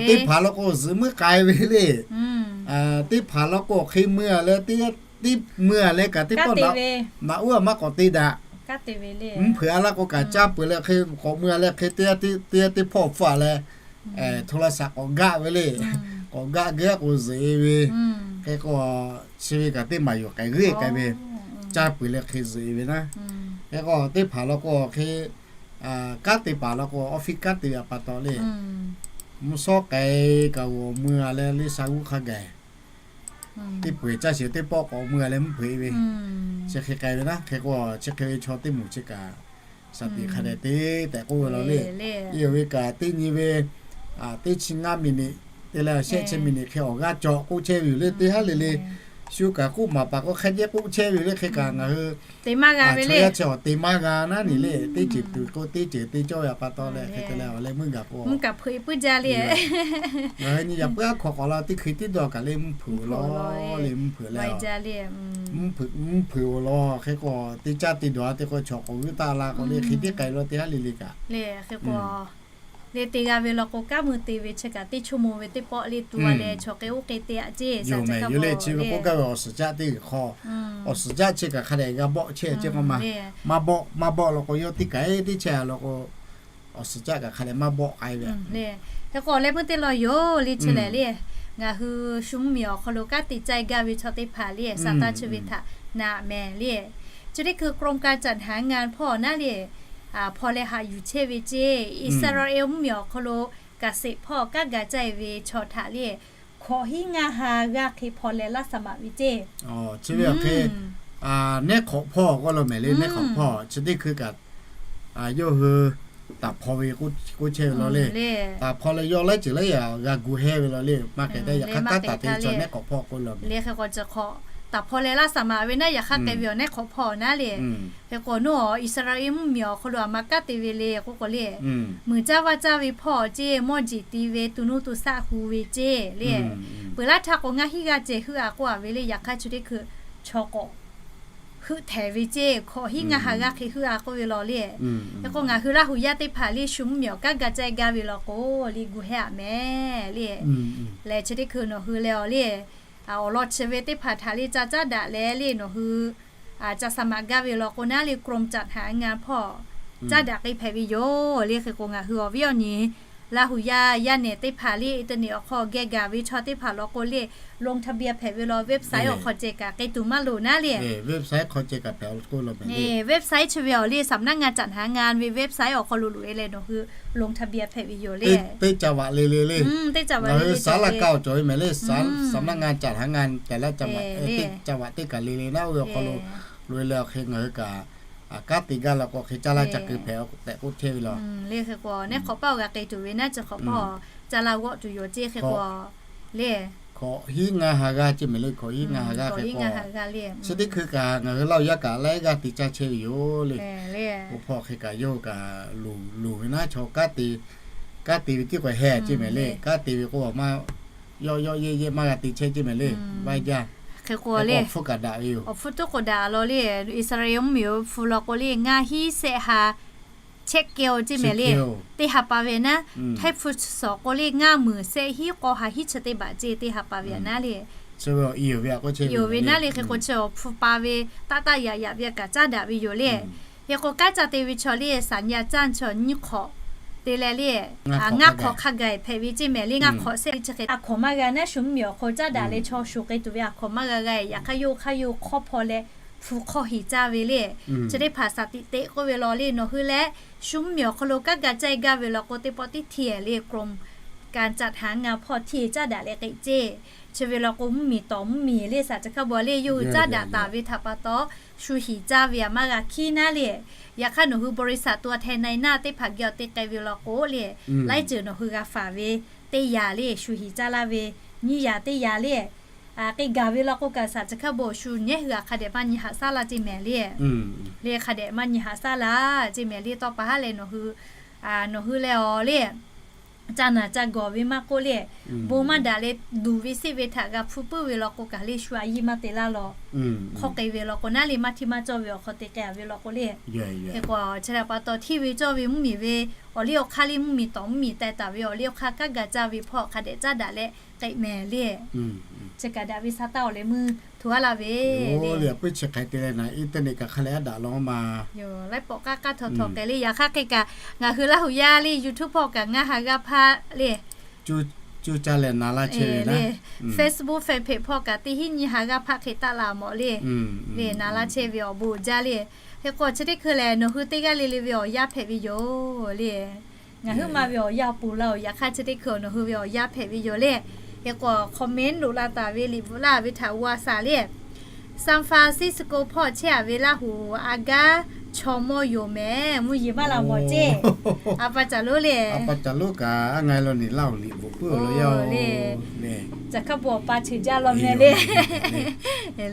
teˇ hpaˍ law k'o zuhꞈ muiˉ k'ai ve le. Teˇ hpaˍ law k'o hk'e mui a leh teˇ, teˇ mui a leh kaꞈ teˇ pawˆ naꞈ uˉ a maˇ k'awꞈ te daꞈ. Mvuhˇ hpeuꞈ a laˇ k'o kaꞈ caˇ peuˬ leh hk'e k'awꞈ mui a leh hk'e teˇ, teˇ pawˆ hpfuhˇ a leh โทรศัพท์ k'awꞈ gaˆ ve le. K'awꞈ gaˆ geh k'o zuhꞈ e ve. Hk'e k'o chi ve kaꞈ teˇ maˬ yoˬ k'ai g'euˆ k'ai ve. Caˇ peuˬ leh hk'e zuhꞈ e ve naˉ. Hk'e k'o teˇ hpaˍ law k'o hk'e kanˉ te paˍ law k'o office kanˉ te ve pa taw le, mvuhˇ shawˉ k'ai kaꞈ g'awˬ mui a leh le sha g'uˇ hk'a gaˬ teˇ peu eˬ caˇ shiˍ teˇ pawˆ k'awꞈ mui a leh mvuhˇ hpeuꞈ e ve. Chi hk'e k'ai ve naˉ. Hk'e k'o chi hk'e ve chaw teˇ moˍ chi kaꞈ shaˍ tiꞈ hk'a dehꞈ te tehꞈ k'oˆ ve law le. Iˉ ve kaꞈ teˇ nyi ve teˇ chi ngaˇ miˬ niꞈ Te leh shehˆ chi miˬ niꞈ hk'e awˬ g'aˇ cawˬ k'oˆ chehˇ ve yoˬ le. Teˇ haˉ le le shu kaꞈ k'oˆ maˍ paˍ k'o hk'a jehˇ k'oˆ chehˇ ve yoˬ le. Hk'e kaꞈ ngaˬ hui chaw yaˇ chi awˬ te maˇ g'a na nyi le, teˇ ceuˬ tuˬ k'o teˇ ceuˬ te cawˇ ve pa taw leh hk'e te leh awˬ leh meuˇ gaˬ k'o, ngaˬ hui nyi yaꞈ puiˉ aˉ hk'awꞈ k'awꞈ la teˇ hkui tiˉ dawˇ kaꞈ le mvuhˇ hpeuꞈ law le, mvuhˇ hpeuꞈ leh, mvuhˇ hpeuꞈ law hk'e k'o, teˇ caˇ te dawˬ a te k'o chaw k'awꞈ g'uiˇ taˆ la k'o le, hk'e tiˉ k'ai law teˇ haˉ le le kaꞈ le te g'a ve law k'o, kanˉ mui te ve chi kaꞈ teˇ chaw mawˬ ve teˇ pawˆ le tu a leh chaw k'e oˇ k'e te aꞈ ceˇ. Yoˬ mehˍ, yoˬ le. Chi ve k'oˆ gaˇ ve awˬ suhˍ jaˆ teˇ g'uiˬ hk'aw, awˬ suhˍ jaˆ chi kaꞈ hk'a dehꞈ g'a bawˆ chehˇ ceˇ k'o ma, maˇ bawˆ, maˇ bawˆ law k'o yawˇ teˇ kaꞈ teˇ chehˇ a law k'o, awˬ suhˍ jaˆ kaꞈ hk'a dehꞈ maˇ bawˆ k'ai ve le. Hk'e k'o leh meuˇ teˇ law yoˬ le. Chi lehˬ le, ngaˬ hui shu mvuhˇ miˬ awˬ hk'aw lo kanˉ te caˇ gaˇ ve chaw teˇ hpaˍ le, Saˍtanˍ chi ve htaꞈ naꞈ mehˍ le. Chi teˇ hkui กรมการจัดหางาน hpawˇ naˉ le, hpaw leh haꞈ yuˬ chehˇ ve ceˇ, Iˉsaˍreˍlaˆ mvuhˇ miˬ awˬ hk'aw lo kaꞈ seˍ hpawˇ kanˉ ga caˇ ve chaw htaꞈ le, hkawꞈ hiˉ ngaˇ ha g'aˇ hk'e hpaw leh laˇ saˍ maꞈ ve ceˇ. Chi ve awˬ hk'e, neˉ hk'awꞈ hpawˇ k'oˆ lo mehˍ le, neˉ hk'awꞈ hpawˇ chi teˇ hkui kaꞈ yawˇ hui taˍ hpaw ve k'oˆ chehˇ ve law le. Taˍ hpaw leh yawˇ laiˉ ceuˬ laiˉ yaꞈ g'a gu hehˇ ve law le. Maˇ hk'e te yaꞈ hk'aˇ kanˉ taˍ te chaw neˉ hk'awꞈ hpawˇ k'oˆ lo mehˍ le. Hk'e k'o chi hk'awꞈ taˍ hpaw leh laˇ saˍ maꞈ ve naˉ, yaꞈ hk'aˇ k'ai ve awˬ neˉ hk'awꞈ hpawˇ naˉ le. Hk'e k'o nawˬ Iˉsaˍreˍlaˆ mvuhˇ miˬ awˬ hk'aw lo aˬ ma kanˉ te ve le k'oˆ k'o le, mui caˇ vaˇ caˇ ve hpawˇ ceˇ, mawˇ jeˬ ti ve, tu nuˇ tu saˆ hu ve ceˇ le. Peuˬ laˇ htaˇ k'o ngaˇ hinˉ g'aˇ ceh heuˆ a k'oˆ a ve le. Yaꞈ hk'aˇ chi teˇ hkui chaw k'awꞈ heuˆ htehˍ ve ceˇ, hkawꞈ hiˉ ngaˇ ha g'aˇ hk'e heuˆ a k'oˆ ve law le. Hk'e k'o ngaˬ hui Laˇ huˍ yaˇ teˇ hpaˍ le shu mvuhˇ miˬ awˬ kanˉ ga caˇ gaˇ ve law k'o le gu hehˇ aꞈ mehˍ le. Lehˬ chi teˇ hkui nawˬ hui leh awˬ le, awˬ lawn chi ve teˇ hpaˍ htaꞈ le ca caˉ daꞈ leh le nawˬ hui ca saˍ maꞈ gaˇ ve law k'o naˉ le กรมจัดหางาน hpawˇ caˉ daꞈ k'ai hpehꞈ ve yoˬ le. Hk'e k'o ngaˬ hui awˬ viˉ awˬ nyi Laˇ huˍ yaˇ yaˇ nehˬ teˇ hpaˍ le internet awˬ hk'aw geh gaˬ ve chaw teˇ hpaˍ law k'o le, ลงทะเบียน hpehꞈ ve law website awˬ hk'aw ceh kaꞈ k'ai tuˬ maˇ loˍ naˉ le. Website chi ve awˬ le สำนักงานจัดหางาน ve website awˬ hk'aw lo loꞈ e leh nawˬ hui ลงทะเบียน hpehꞈ ve yoˬ le. Teˇ ca vaꞈ le le le, teˇ ca vaꞈ le le, สำนักงานจัดหางาน แต่ละจังหวัด teˇ ca vaꞈ teˇ kaꞈ le le naˉ oˇ ve awˬ hk'aw lo loꞈ e leh awˬ hk'e ngaˬ hui kaꞈ kanˉ te gaˇ la k'o hk'e caˇ laˇ ca keu hpehꞈ tehꞈ k'oˆ chehˇ ve law. Le hk'e k'o neˉ hk'awꞈ paˆ g'a k'ai tuˬ ve naˉ chi hk'awꞈ paˆ caˇ laˇ g'awˆ tuˬ yoˬ ceˇ. Hk'e k'o le, hkawꞈ hiˉ ngaˇ ha g'aˇ ceˇ mehˍ le. Hkawꞈ hiˉ ngaˇ ha g'aˇ hk'e k'o, chi teˇ hkui kaꞈ ngaˬ hui Laˇ huˍ yaˇ kaꞈ laiˉ g'aˇ te caˇ chehˇ ve yoˬ le. Oˇ hpawˇ hk'e kaꞈ yawˇ kaꞈ loˍ ve naˉ chaw kanˉ te ve tiˉ k'o heh ceˇ mehˍ le. Kanˉ te ve k'o maˇ yawˆ yawˆ yehˇ yehˇ maˇ g'a te chehˇ ceˇ mehˍ le. Vaˇ jaˇ. Hk'e k'o le, awˬ hpfuhˇ kaꞈ daꞈ ve yoˬ. Awˬ hpfuhˇ tuˉ k'o daꞈ law le. Iˉsaˍreˍlaˆ mvuhˇ miˬ awˬ hpfuhˇ law k'o le ngaˇ hinˉ sehˆ ha chehˇ kehˬ oˬ ceˇ mehˍ le. Teˇ ha pa ve naˉ, htaiˇ hpu suhˍ k'o le ngaˇ meunˍ sehˆ hinˉ k'aw ha hiˉ chi teˇ baꞈ ceˇ teˇ ha pa ve naˉ le. Yoˬ ve naˉ le. Hk'e k'o chi awˬ hpfuhˇ pa ve taˆ taˆ yaꞈ yaꞈ ve kaꞈ caˉ daꞈ ve yoˬ le. Hk'e k'o kanˉ ca te ve chaw le สัญญาจ้าง chaw nyiˇ hk'awꞈ te leh le, ngaˇ hk'awꞈ hk'a gaˬ hpehꞈ ve ceˇ mehˍ le. Ngaˇ hk'awꞈ sehˆ ve chi hk'e a hk'awꞈ maˇ g'a naˉ shu mvuhˇ miˬ awˬ hk'aw caˉ daꞈ leh chaw shuˍ k'ai tuˬ ve a hk'awꞈ maˇ g'a g'a. Yaꞈ hk'aˇ yawˇ hk'aˇ yawˇ hk'awˇ hpaw leh hpu hk'awˇ heˍ caˇ ve le. Chi teˇ hpaˍ สถิติ k'oˆ ve law le nawˬ hui leh shu mvuhˇ miˬ awˬ hk'aw lo kanˉ ga caˇ gaˇ ve law k'o teˇ pawˆ tiˉ hteˇ le กรมการจัดหางาน hpawˇ hteˇ caˉ daꞈ leh k'ai ceˇ. Chi ve law k'o mvuhˇ miˬ tawˍ mvuhˇ miˬ le saˍ chi hk'a bawˬ le yawˇ hui caˉ daꞈ taˍ ve htaꞈ pa taw shu heˍ caˇ ve a maˇ g'a hkiˉ naˉ le. Yaꞈ hk'aˇ nawˬ hui บริษัท ตัวแทนนายหน้า teˇ hpaˍ geh awˬ te k'ai ve law k'o le, laiˉ ceuˬ nawˬ hui g'a faˍ ve teˇ yanˇ le shu heˍ caˇ laˇ ve nyiˇ yanˇ teˇ yanˇ le k'ai gaˬ ve law k'o kaꞈ saˍ chi hk'a bawˬ shu nehˉ hui a hk'a dehꞈ maˇ nyi haꞈ shaˉ laˇ ceˇ mehˍ le. Le hk'a dehꞈ maˇ nyi haꞈ shaˉ laˇ ceˇ mehˍ le. Tawˇ pa haˉ leh nawˬ hui nawˬ hui leh awˬ le ca naˬ ca gawˬ ve maˇ k'oˆ le, bon maˇ daꞈ leh duˬ ve seˆ ve htaꞈ g'a hpfuhˇ puiˉ ve law k'o kaꞈ le shu a yiˇ maˇ te laˇ law. Hk'awˇ k'ai ve law k'o naˉ le maˇ hteˇ maˇ cawˇ ve awˬ hk'aw te k'ai a ve law k'o le. Hk'e k'o chi htaꞈ pa taw hteˇ ve cawˇ ve mvuhˇ miˬ ve awˬ liˇ awˬ hk'aˇ le mvuhˇ miˬ tawˍ mvuhˇ miˬ taiˍ taˍ ve awˬ liˇ awˬ hk'aˇ kanˉ ga caˇ ve hpawˇ hk'a dehꞈ caˉ daꞈ leh k'ai mehˍ le. Chi kaꞈ daꞈ ve sa taˇ awˬ leh meuˇ hto aˉ laˇ ve le. Puiˉ chi hk'e te leh naˍ internet kaꞈ hk'a leh aˉ daꞈ law ma. Laiˉ pawˆ k'aˉ k'aˉ htaw htaw k'ai le. Yaꞈ hk'aˇ hk'e kaꞈ ngaˬ hui Laˇ huˍ yaˇ le YouTube hpawˇ kaꞈ ngaˇ ha g'aˇ hpaˇ le cu ca leh na laˇ chehˇ ve le. Facebook fan page hpawˇ kaꞈ teˇ hinˉ nyiˇ ha g'aˇ hpaˇ hk'e taˆ la mawˬ le. Le na laˇ chehˇ ve awˬ bon jaˇ le. Hk'e k'o chi teˇ hkui lehˬ nawˬ hui teˇ g'aˇ le le ve awˬ yanˇ hpehꞈ ve yoˬ le. Ngaˬ huiˉ ma ve awˬ yanˇ awˬ pon laˇ oˬ. Yaꞈ hk'aˇ chi teˇ hkui nawˬ hui ve awˬ yanˇ hpehꞈ ve yoˬ le. Hk'e k'o comment loꞈ la taˍ ve liꞈ bvuhꞈ laˇ ve htaꞈ g'a shaˍ le. San Francisco hpawˇ chehˇ a ve Laˇ huˍ a gaˉ Chaw mawˇ yoˬ mehˍ, mvuhˇ yeˬ maˇ laˬ mawˬ ceˇ. A pa caˬ lonˉ le. A pa caˬ lonˉ kaꞈ a ngaˬ lo niˬ laˇ oˬ liꞈ bvuhꞈ puiˉ lo yaˇ le. Caˬ hkaˇ bon awˬ pa cheuˬ jaˇ law mehˍ le.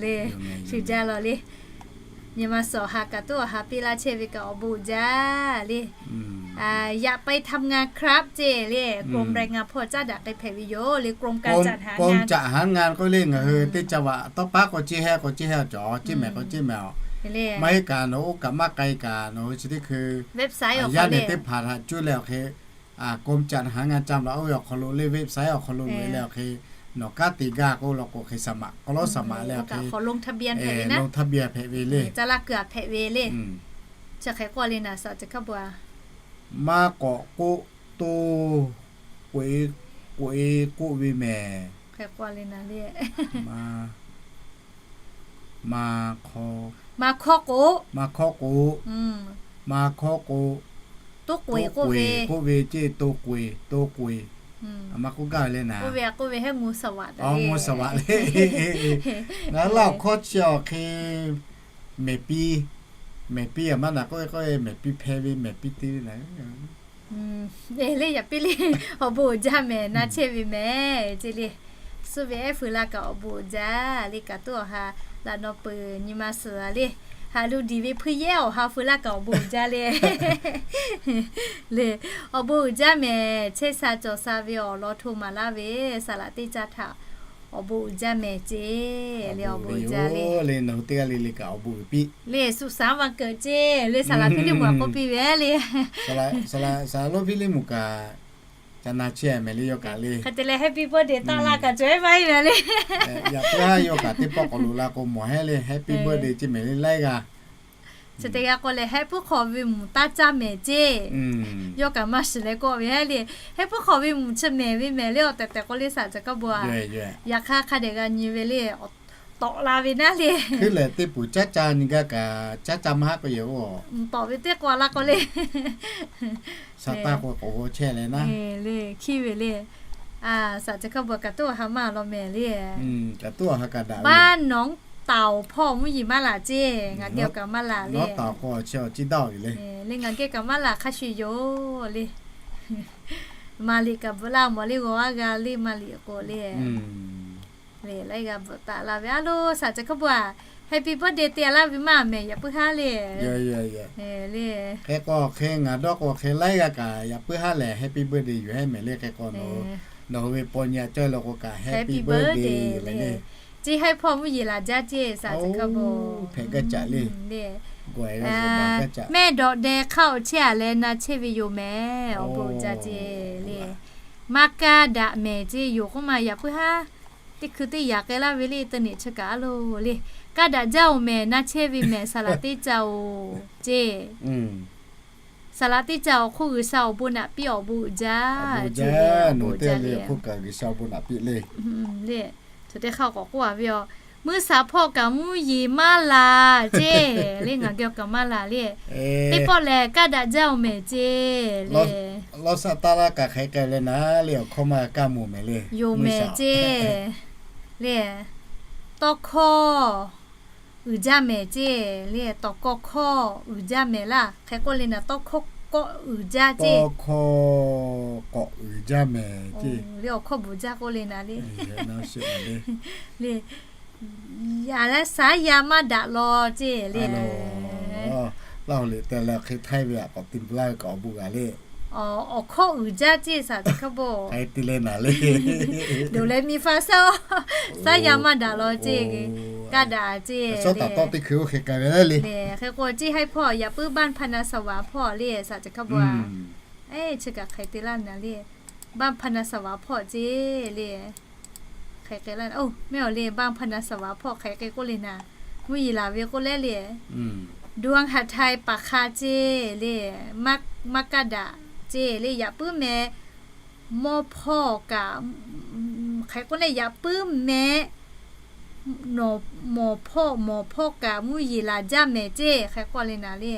Le, cheuˬ jaˇ law le. Nyi ma suhˍ awˬ ha kaꞈ tuˉ awˬ ha piˇ laˇ chehˇ ve kaꞈ awˬ bon uiˍ jaˇ le. Yaꞈ ไปทำงานครับ ceˇ le, กรมแรงงาน hpawˇ caˉ daꞈ k'ai hpehꞈ ve yoˬ le, กรมการจัดหางาน กรมจัดหางาน k'oˆ le, ngaˬ hui teˇ caˇ vaꞈ tawˇ paˉ k'o ceˇ hehˆ k'o ceˇ hehˆ cawˬ, ceˇ mehˍ k'o ceˇ mehˍ awˬ. Maˇ heˆ kaꞈ nawˬ oˇ kaꞈ maˇ k'ai kaꞈ nawˬ hui chi teˇ hkui website awˬ hk'aw le, teˇ hpaˍ htaꞈ cuˇ leh awˬ hk'e กรมจัดหางาน caˇ laˬ oˇ ve awˬ hk'aw lo le, website awˬ hk'aw lo loꞈ e leh awˬ hk'e nawˬ kanˉ te gaˇ k'oˆ law k'o hk'e สมัคร k'aw lawˉ สมัคร leh awˬ hk'e ลงทะเบียน hpehꞈ ve le. Ca laˇ keu a hpehꞈ ve le. Chi hk'e k'oˆ le naˍ, saˍ caˬ hkaˇ bon a. Maˇ k'awꞈ k'oˆ to k'oꞈ e, k'oꞈ e k'oˆ ve mehˍ. Hk'e k'oˆ le naˍ le. Maˇ hkawˇ, maˇ hkawˇ k'o, maˇ hkawˇ k'o, maˇ hkawˇ k'o, to k'oꞈ e k'oˆ ve ceˇ, to k'oꞈ e, to k'oꞈ e. A maˇ k'oˆ gaˇ ve le naˍ. K'oˆ ve k'oˆ ve hehˉ งูสวัสดิ์ le. Ngaˬ laˇ awˬ hkawˇ chi awˬ hk'e mehˍ piˇ, mehˍ piˇ a maˇ naˍ k'oˆ ve k'oˆ ve mehˍ piˇ hpehˇ ve mehˍ piˇ te ve naˍ. Le yaꞈ piˇ le, awˬ bon uiˍ jaˇ mehˍ, na chehˇ ve mehˍ ceˇ le. Suh ve ehˉ feu laˇ kaꞈ awˬ bon uiˍ jaˇ le, kaꞈ tuˉ awˬ ha laꞈ naw peuˬ nyi ma suhˍ a le. Haꞈ lu diˬ ve hpuiˇ yehˉ awˬ ha feu laˇ kaꞈ awˬ bon uiˍ jaˇ le. Le, awˬ bon uiˍ jaˇ mehˍ, chehˇ sha cawˬ sha ve awˬ lawn hto maˍ laˇ ve saˍ laꞈ teˇ caˇ htaꞈ awˬ bon uiˍ jaˇ mehˍ ceˇ le, awˬ bon uiˍ jaˇ le. Le nawˬ hui teˇ g'aˇ le le kaꞈ awˬ bon uiˍ piˇ le, สุขสันต์วันเกิด ceˇ le, saˍ laꞈ Hpiˇliˇ muˬ a k'oˆ piˇ ve le. Saˍ laꞈ, saˍ laꞈ lonˉ Hpiˇliˇ muˬ kaꞈ ca na chehˇ mehˍ le yawˇ kaꞈ le. Hk'e te leh happy birthday taˆ laˇ kaꞈ cawˬ ehˉ maˇ heˆ mehˍ le. Yaꞈ puiˉ haˉ yawˇ kaꞈ teˇ pawˆ k'awꞈ loꞈ la k'o mawˬ hehˉ le, happy birthday ceˇ mehˍ le laiˉ g'aˇ. Chi teˇ g'aˇ k'oˆ leh, hehˉ puiˉ hk'awꞈ ve mvuhˬ taˇ caˇ mehˍ ceˇ. Yawˇ kaꞈ maˇ shiˍ leh k'oˆ ve hehˉ le, hehˉ puiˉ hk'awꞈ ve mvuhˬ chi mehˍ ve mehˍ le, awˬ tehˬ tehˬ k'oˆ le saˍ caˬ hkaˇ bon a. Yaꞈ hk'aˇ hk'a dehꞈ g'a nyi ve le, tawꞈ la ve naˉ le. Hkui lehˬ teˇ puˍ caˉ ca nyi gaˇ kaꞈ caˉ ca maˇ haˉ k'oˆ yehˬ oˬ. Tawꞈ ve teˇ k'o a laˇ k'oˆ le. Sha taˇ k'o k'awꞈ g'aw chehˇ leh naˉ. Le, hkiˇ ve le. Saˍ caˬ hkaˇ bon kaꞈ tuˉ awˬ ha maˇ law mehˍ le. Kaꞈ tuˉ awˬ ha kaꞈ daꞈ ve. บ้านหนองเต่า hpawˇ mvuhˇ yeˬ maˇ laˬ ceˇ, ngaˬ geh awˬ kaꞈ maˇ laˬ le. หนองเต่า k'o chi awˬ ciˉ daˇ ve le. Le ngaˬ geh kaꞈ maˇ laˬ hk'a shuˍ yoˬ le. Maˍ liꞈ kaꞈ bvuhꞈ laˇ mawˬ le, g'aw a g'a le maˍ liꞈ k'o le. Le laiˉ g'a bvuhꞈ taˍ la ve a lo, saˍ caˬ hkaˇ bon a, happy birthday te a laˇ ve maˇ mehˍ yaꞈ puiˉ haˉ le. Le hk'e k'o hk'e ngaˬ dawˇ k'o hk'e laiˉ g'a kaꞈ yaꞈ puiˉ haˉ lehˬ happy birthday yoˬ hehˉ mehˍ le. Hk'e k'o nawˬ hui ve paw nyi a cawˇ law k'o kaꞈ happy birthday le. Ceˇ haiˉ hpawˇ mvuhˇ yeˬ laˬ jaˇ ceˇ saˍ caˬ hk'a bon. Hpehꞈ gaˇ caꞈ le. Mehˆ dawꞈ deh hk'aˇ awˬ chehˇ a leh na chehˇ ve yoˬ mehˍ, awˬ bon uiˍ jaˇ ceˇ le. Maˇ kaˇ daꞈ mehˍ ceˇ yoˬ k'oˆ ma yaꞈ puiˉ haˉ teˇ hkui teˇ yaꞈ k'ai laˇ ve le, te neꞈ chi kaꞈ a lo le. Kaˇ daꞈ jaˇ oˬ mehˍ, na chehˇ ve mehˍ, saˍ laꞈ teˇ ca oˬ ceˇ. Saˍ laꞈ teˇ ca awˬ hk'oˆ G'uiˬsha awˬ bon naꞈ piˇ awˬ bon uiˍ jaˇ ceˇ. Nawˬ teˇ g'aˇ le awˬ hk'oˆ kaꞈ G'uiˬsha awˬ bon naꞈ piˇ le. Chi teˇ hk'aˇ k'awꞈ k'oˆ a ve a, mvuhˇ shaˍ hpawˇ kaꞈ mvuhˇ yeˬ maˇ laˬ ceˇ le, ngaˬ geh kaꞈ maˇ laˬ le. Teˇ pawˆ lehˬ kaˇ daꞈ jaˇ oˬ mehˍ ceˇ le. Lawˇ shaˆ taˇ laˇ kaꞈ hk'aˬ hk'e k'ai leh naˉ le, awˬ hkawˇ maˇ kaˇ moˍ mehˍ le. Yoˬ mehˍ ceˇ le. Tawˇ hkawˇ uiˍ jaˇ mehˍ ceˇ le, tawˍ kawˇ hkawˇ uiˍ jaˇ mehˍ laˇ. Hk'e k'oˆ le naˉ, tawˇ hkawˇ kawˆ uiˍ jaˇ ceˇ. Tawˇ hkawˇ kawˆ uiˍ jaˇ mehˍ ceˇ le, awˬ hkawˇ bvuhꞈ jaˇ k'oˆ le naˉ le. Le, yaꞈ leh shaˉ yaˇ maˇ daꞈ law ceˇ le. Laˇ hoꞈ liꞈ te leh hk'e htaiˇ ve a k'awꞈ te laˇ ve kaꞈ awˬ bon g'a le. Awˬ hkawˇ uiˍ jaˇ ceˇ saˍ caˬ hk'a bon. Hk'e te leh naˉ le. Doˬ leh mi fa shaˉ, shaˉ yaˇ maˇ daꞈ law ceˇ, kaˇ daꞈ ceˇ. Shaˉ taˍ tawˆ teˇ hkui oˇ hk'e k'ai ve le le. Hk'e k'o ceˇ haiˉ hpawˇ yaꞈ puiˉ บ้านพนาสวา hpawˇ le saˍ caˬ hk'a bon a. Chi kaꞈ hk'e te laˇ naˉ le, บ้านพนาสวา hpawˇ ceˇ le. Hk'e k'ai laˇ, oˇ mehˆ awˬ le, บ้านพนาสวา hpawˇ hk'e k'ai k'oˆ le naˉ, mvuhˇ yeˬ laˬ ve k'oˆ leh le. ดวงหทัย ปากคา ceˇ le, maˇ kaˇ daꞈ ceˇ le, yaꞈ puiˉ meh mawˇ hpawˇ kaꞈ, hk'e k'oˆ leh yaꞈ puiˉ meh nawˬ mawˬ hpawˇ mawˬ hpawˇ kaꞈ mvuhˇ yeˬ laˬ jaˇ mehˍ ceˇ, hk'e k'oˆ le naˉ le.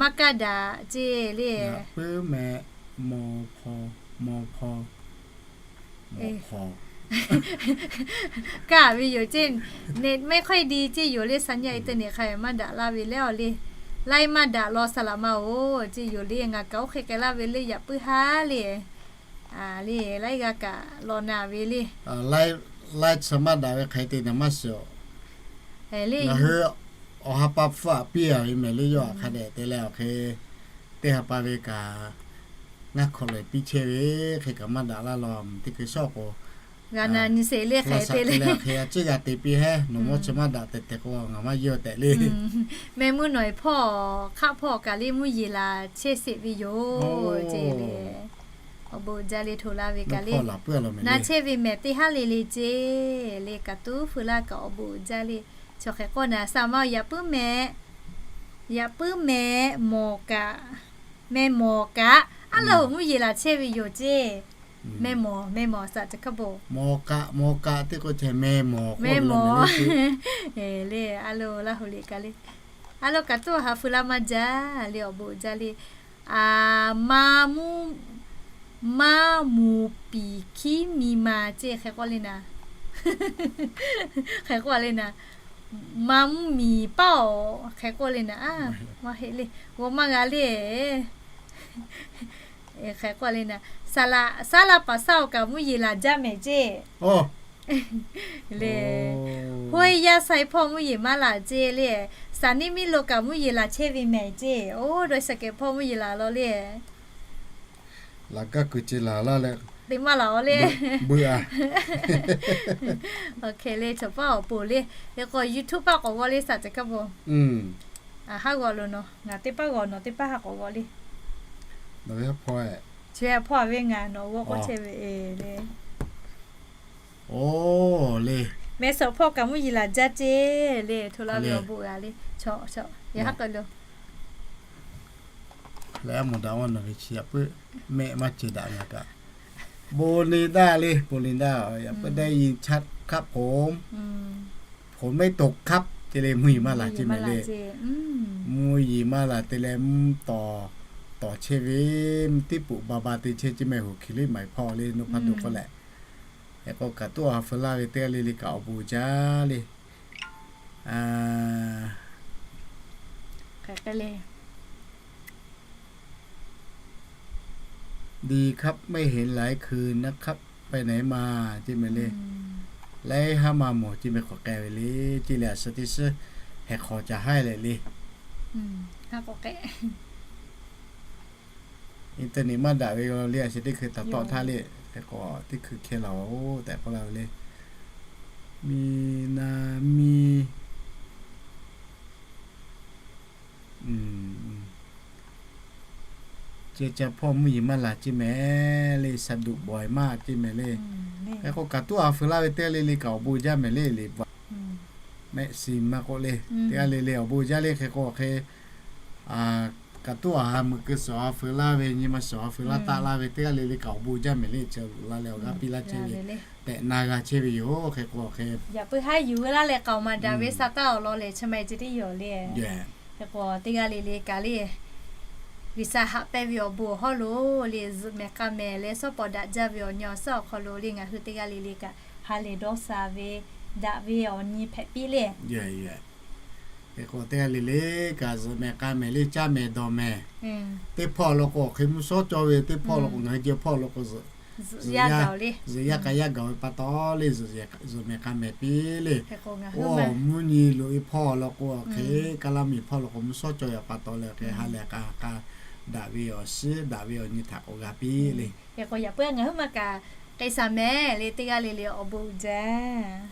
Maˇ kaˇ daꞈ ceˇ le. Yaꞈ puiˉ meh mawˇ hpawˇ, mawˇ hpawˇ, mawˬ hpawˇ. Kaˇ ve yoˬ ceˇ, เน็ตไม่ค่อยดี ceˇ yoˬ le. Saˍ nyi internet hk'a maˇ daꞈ laˇ ve leh awˬ le. Laiˉ maˇ daꞈ law saˍ laˍ ma-oˬ ceˇ yoˬ le. Ngaˬ kaꞈ oˇ hk'e k'ai laˇ ve le, yaꞈ puiˉ haˉ le. A le, laiˉ g'a kaꞈ law na ve le. Laiˉ, laiˉ chi maˇ daꞈ ve hk'e te naˍ maˇ shiˍ-oˬ. Ngaˬ hui awˬ ha pa hpfuhˇ aꞈ piˇ a ve mehˍ le. Yawˇ htaꞈ hk'a dehꞈ te leh awˬ hk'e teˇ ha pa ve kaꞈ ngaˇ hkawꞈ lehˬ piˇ chehˇ ve hk'e kaꞈ maˇ daꞈ laˇ law. Teˇ hkui shawˉ k'o, g'a na nyi sheˍ le hk'e te leh hk'e a ciˉ g'a te piˇ heˉ. Nawˬ mawˇ chi maˇ daꞈ tehꞈ tehꞈ k'o ngaˬ maˇ yawˇ tehꞈ le. Meh mvuhˇ nawˬ hpawˇ hk'aˆ hpawˇ kaꞈ le mvuhˇ yeˬ laˬ chehˇ sheˍ ve yoˬ ceˇ le. Awˬ bon uiˍ jaˇ le hto laˇ ve kaꞈ le. Na chehˇ ve mehˍ teˇ haˉ le le ceˇ le. Kaꞈ tuˉ feu laˇ kaꞈ awˬ bon uiˍ jaˇ le. Chaw hk'e k'oˆ na saˍ ma-oˬ, yaꞈ puiˉ mehˍ, yaꞈ puiˉ mehˍ mawˬ kaꞈ, meh mawˬ kaꞈ, aˉ lawˬ mvuhˇ yeˬ laˬ chehˇ ve yoˬ ceˇ. Meh mawˬ, meh mawˬ saˍ ca hkaˇ bon. Mawˬ kaꞈ, mawˬ kaꞈ teˇ k'o ceh meh mawˬ, meh mawˬ le. A lo Laˇ hu liꞈ kaꞈ le. A lo kaꞈ tuˉ ha feu laˇ maˇ jaˇ le, awˬ bon uiˍ jaˇ le. A, maˇ mvuhˇ, maˇ mvuhˇ piˍ hkiˉ mi ma ceˇ hk'e k'oˆ le na. Hk'e k'oˆ le na. Maˇ mvuhˇ miˬ paˇ-oˬ hk'e k'oˆ le na. A, maˇ heˆ le, g'aw maˇ g'a le. Hk'e k'oˆ le na. Saˍ laˍ, saˉ laˇ paˍ saˉ-oˬ kaꞈ mvuhˇ yeˬ laˬ jaˇ mehˍ ceˇ le. Hoˉ yaˇ sai hpawˇ mvuhˇ yeˬ maˇ laˬ ceˇ le. Saˍ niˇ miˇ lo kaꞈ mvuhˇ yeˬ laˬ chehˇ ve mehˍ ceˇ. Oˇ dawˇ shaˍ kehˍ hpawˇ mvuhˇ yeˬ laˬ law le. Laˬ gaˇ kuiˬ ce laˬ laˇ leh te maˇ laˬ-oˬ le. Beuꞈ a. Awˬ hk'e le, chaw paˇ awˬ pon le. Hk'e k'o YouTube paˇ k'awꞈ g'aw le saˍ ca hkaˇ bon. Haˉ g'aw lo nawˬ, ngaˬ teˇ paˇ g'aw, nawˬ teˇ paˇ haˉ k'awꞈ g'aw le. Chi hpawˇ ve ngaˬ nawˬ g'aw k'awꞈ chehˇ ve le. Oˇ le. Meh suhˍ hpawˇ kaꞈ mvuhˇ yeˬ laˬ jaˇ ceˇ le. Hto laˇ ve awˬ bon g'a le. Chaw, chaw, yaꞈ haˉ k'ai lo. Leh a mawˬ daꞈ-oˬ, nawˬ ve chi yaꞈ puiˉ mehˆ maˇ ceh daꞈ ngaˬ kaꞈ. โบลินดา le, โบลินดา yaꞈ puiˉ ได้ยินชัดครับผม ผมไม่ตกครับ ce le, mvuhˇ yeˬ maˇ laˬ ce mehˍ le. Mvuhˇ yeˬ maˇ laˬ te leh mvuhˇ tawˍ, tawˍ chehˇ ve, mvuhˇ tiˉ puꞈ ba ba te chehˇ ce mehˍ, hoꞈ hkiˬ liˇ maˍ hpawˇ le, naw hpaˇ do k'oˆ leh. Hk'e k'o kaꞈ tuˉ a ha feu laˇ ve teˇ g'aˇ le le kaꞈ awˬ bon jaˇ le. ดีครับ ไม่เห็นหลายคืนนะครับ ไปไหนมา ce mehˍ le. Laiˉ haˉ maˇ mawˬ ce mehˍ k'awꞈ k'ai ve le. Te leh a suh teˇ suhˉ heh hk'aw ca haiˉ leh le. Internet maˇ daꞈ ve le, a suh teˇ hkui taˍ tawˆ htaˇ le. Hk'e k'o teˇ hkui hkeh laˬ-oˬ tehꞈ k'oˆ laˇ ve le. Miˬ naˍ miˬ ce ca hpawˇ mvuhˇ yeˬ maˇ laˬ ce mehˍ le, สะดุดบ่อยมาก ce mehˍ le. Hk'e k'o kaꞈ tuˉ a feu laˇ ve teˇ g'aˇ le le kaꞈ awˬ bon jaˇ mehˍ le, le ba mehˆ si maˇ k'oˆ le. Teˇ g'aˇ le le awˬ bon jaˇ le. Hk'e k'o hk'e kaꞈ tuˉ a ha meuꞈ keu suhˍ a feu laˇ ve, nyi ma suhˍ a feu laˇ taˆ laˇ ve teˇ g'aˇ le le kaꞈ awˬ bon jaˇ mehˍ le. Chi laˬ leh awˬ g'aˇ piˇ laˇ chehˇ ve tehꞈ na g'a chehˇ ve yoˬ. Hk'e k'o hk'e yaꞈ puiˉ haˉ yuˬ laˇ leh k'aoˍ maˍ daꞈ ve sa taˇ awˬ lawn lehˬ, chi ma-e ce teˇ yoˬ le. Hk'e k'o teˇ g'aˇ le le kaꞈ le, G'uiˬsha haꞈ pehnˇ ve awˬ bon awˬ hawˉ lo le, zuhꞈ mehˍ k'a mehˍ leh shawˉ pawˍ daꞈ jaˇ ve awˬ nyi awˬ suhˉ awˬ hk'aw lo le, ngaˬ hui teˇ g'aˇ le le kaꞈ ha lehˬ dawˇ sha ve daꞈ ve awˬ nyi hpehꞈ piˇ le. Hk'e k'o teˇ g'aˇ le le kaꞈ zuhꞈ mehˍ k'a mehˍ le, caˇ mehˍ dawˬ mehˍ. Teˇ hpawˇ law k'o awˬ hk'e mvuhˇ shawˉ cawˇ ve, teˇ hpawˇ law k'o ngaˬ hui jehˇ hpawˇ law k'o zuhꞈ yaˇ k'a yaˇ gaˬ ve pa taw le, zuhꞈ mehˍ k'a mehˍ piˇ le. Oˇ mvuhˇ nyi loꞈ e hpawˇ law k'o awˬ hk'e, kaˇ laˇ miˬ hpawˇ law k'o mvuhˇ shawˉ cawˇ ve pa taw le, awˬ hk'e ha lehˬ k'a k'a daꞈ ve awˬ shiˉ daꞈ ve awˬ nyi htaꞈ k'awꞈ g'a piˇ le. Hk'e k'o yaꞈ puiˉ ngaˬ hui maˇ kaꞈ k'ai shaˍ mehˍ le, teˇ g'aˇ le le awˬ bon uiˍ jaˇ.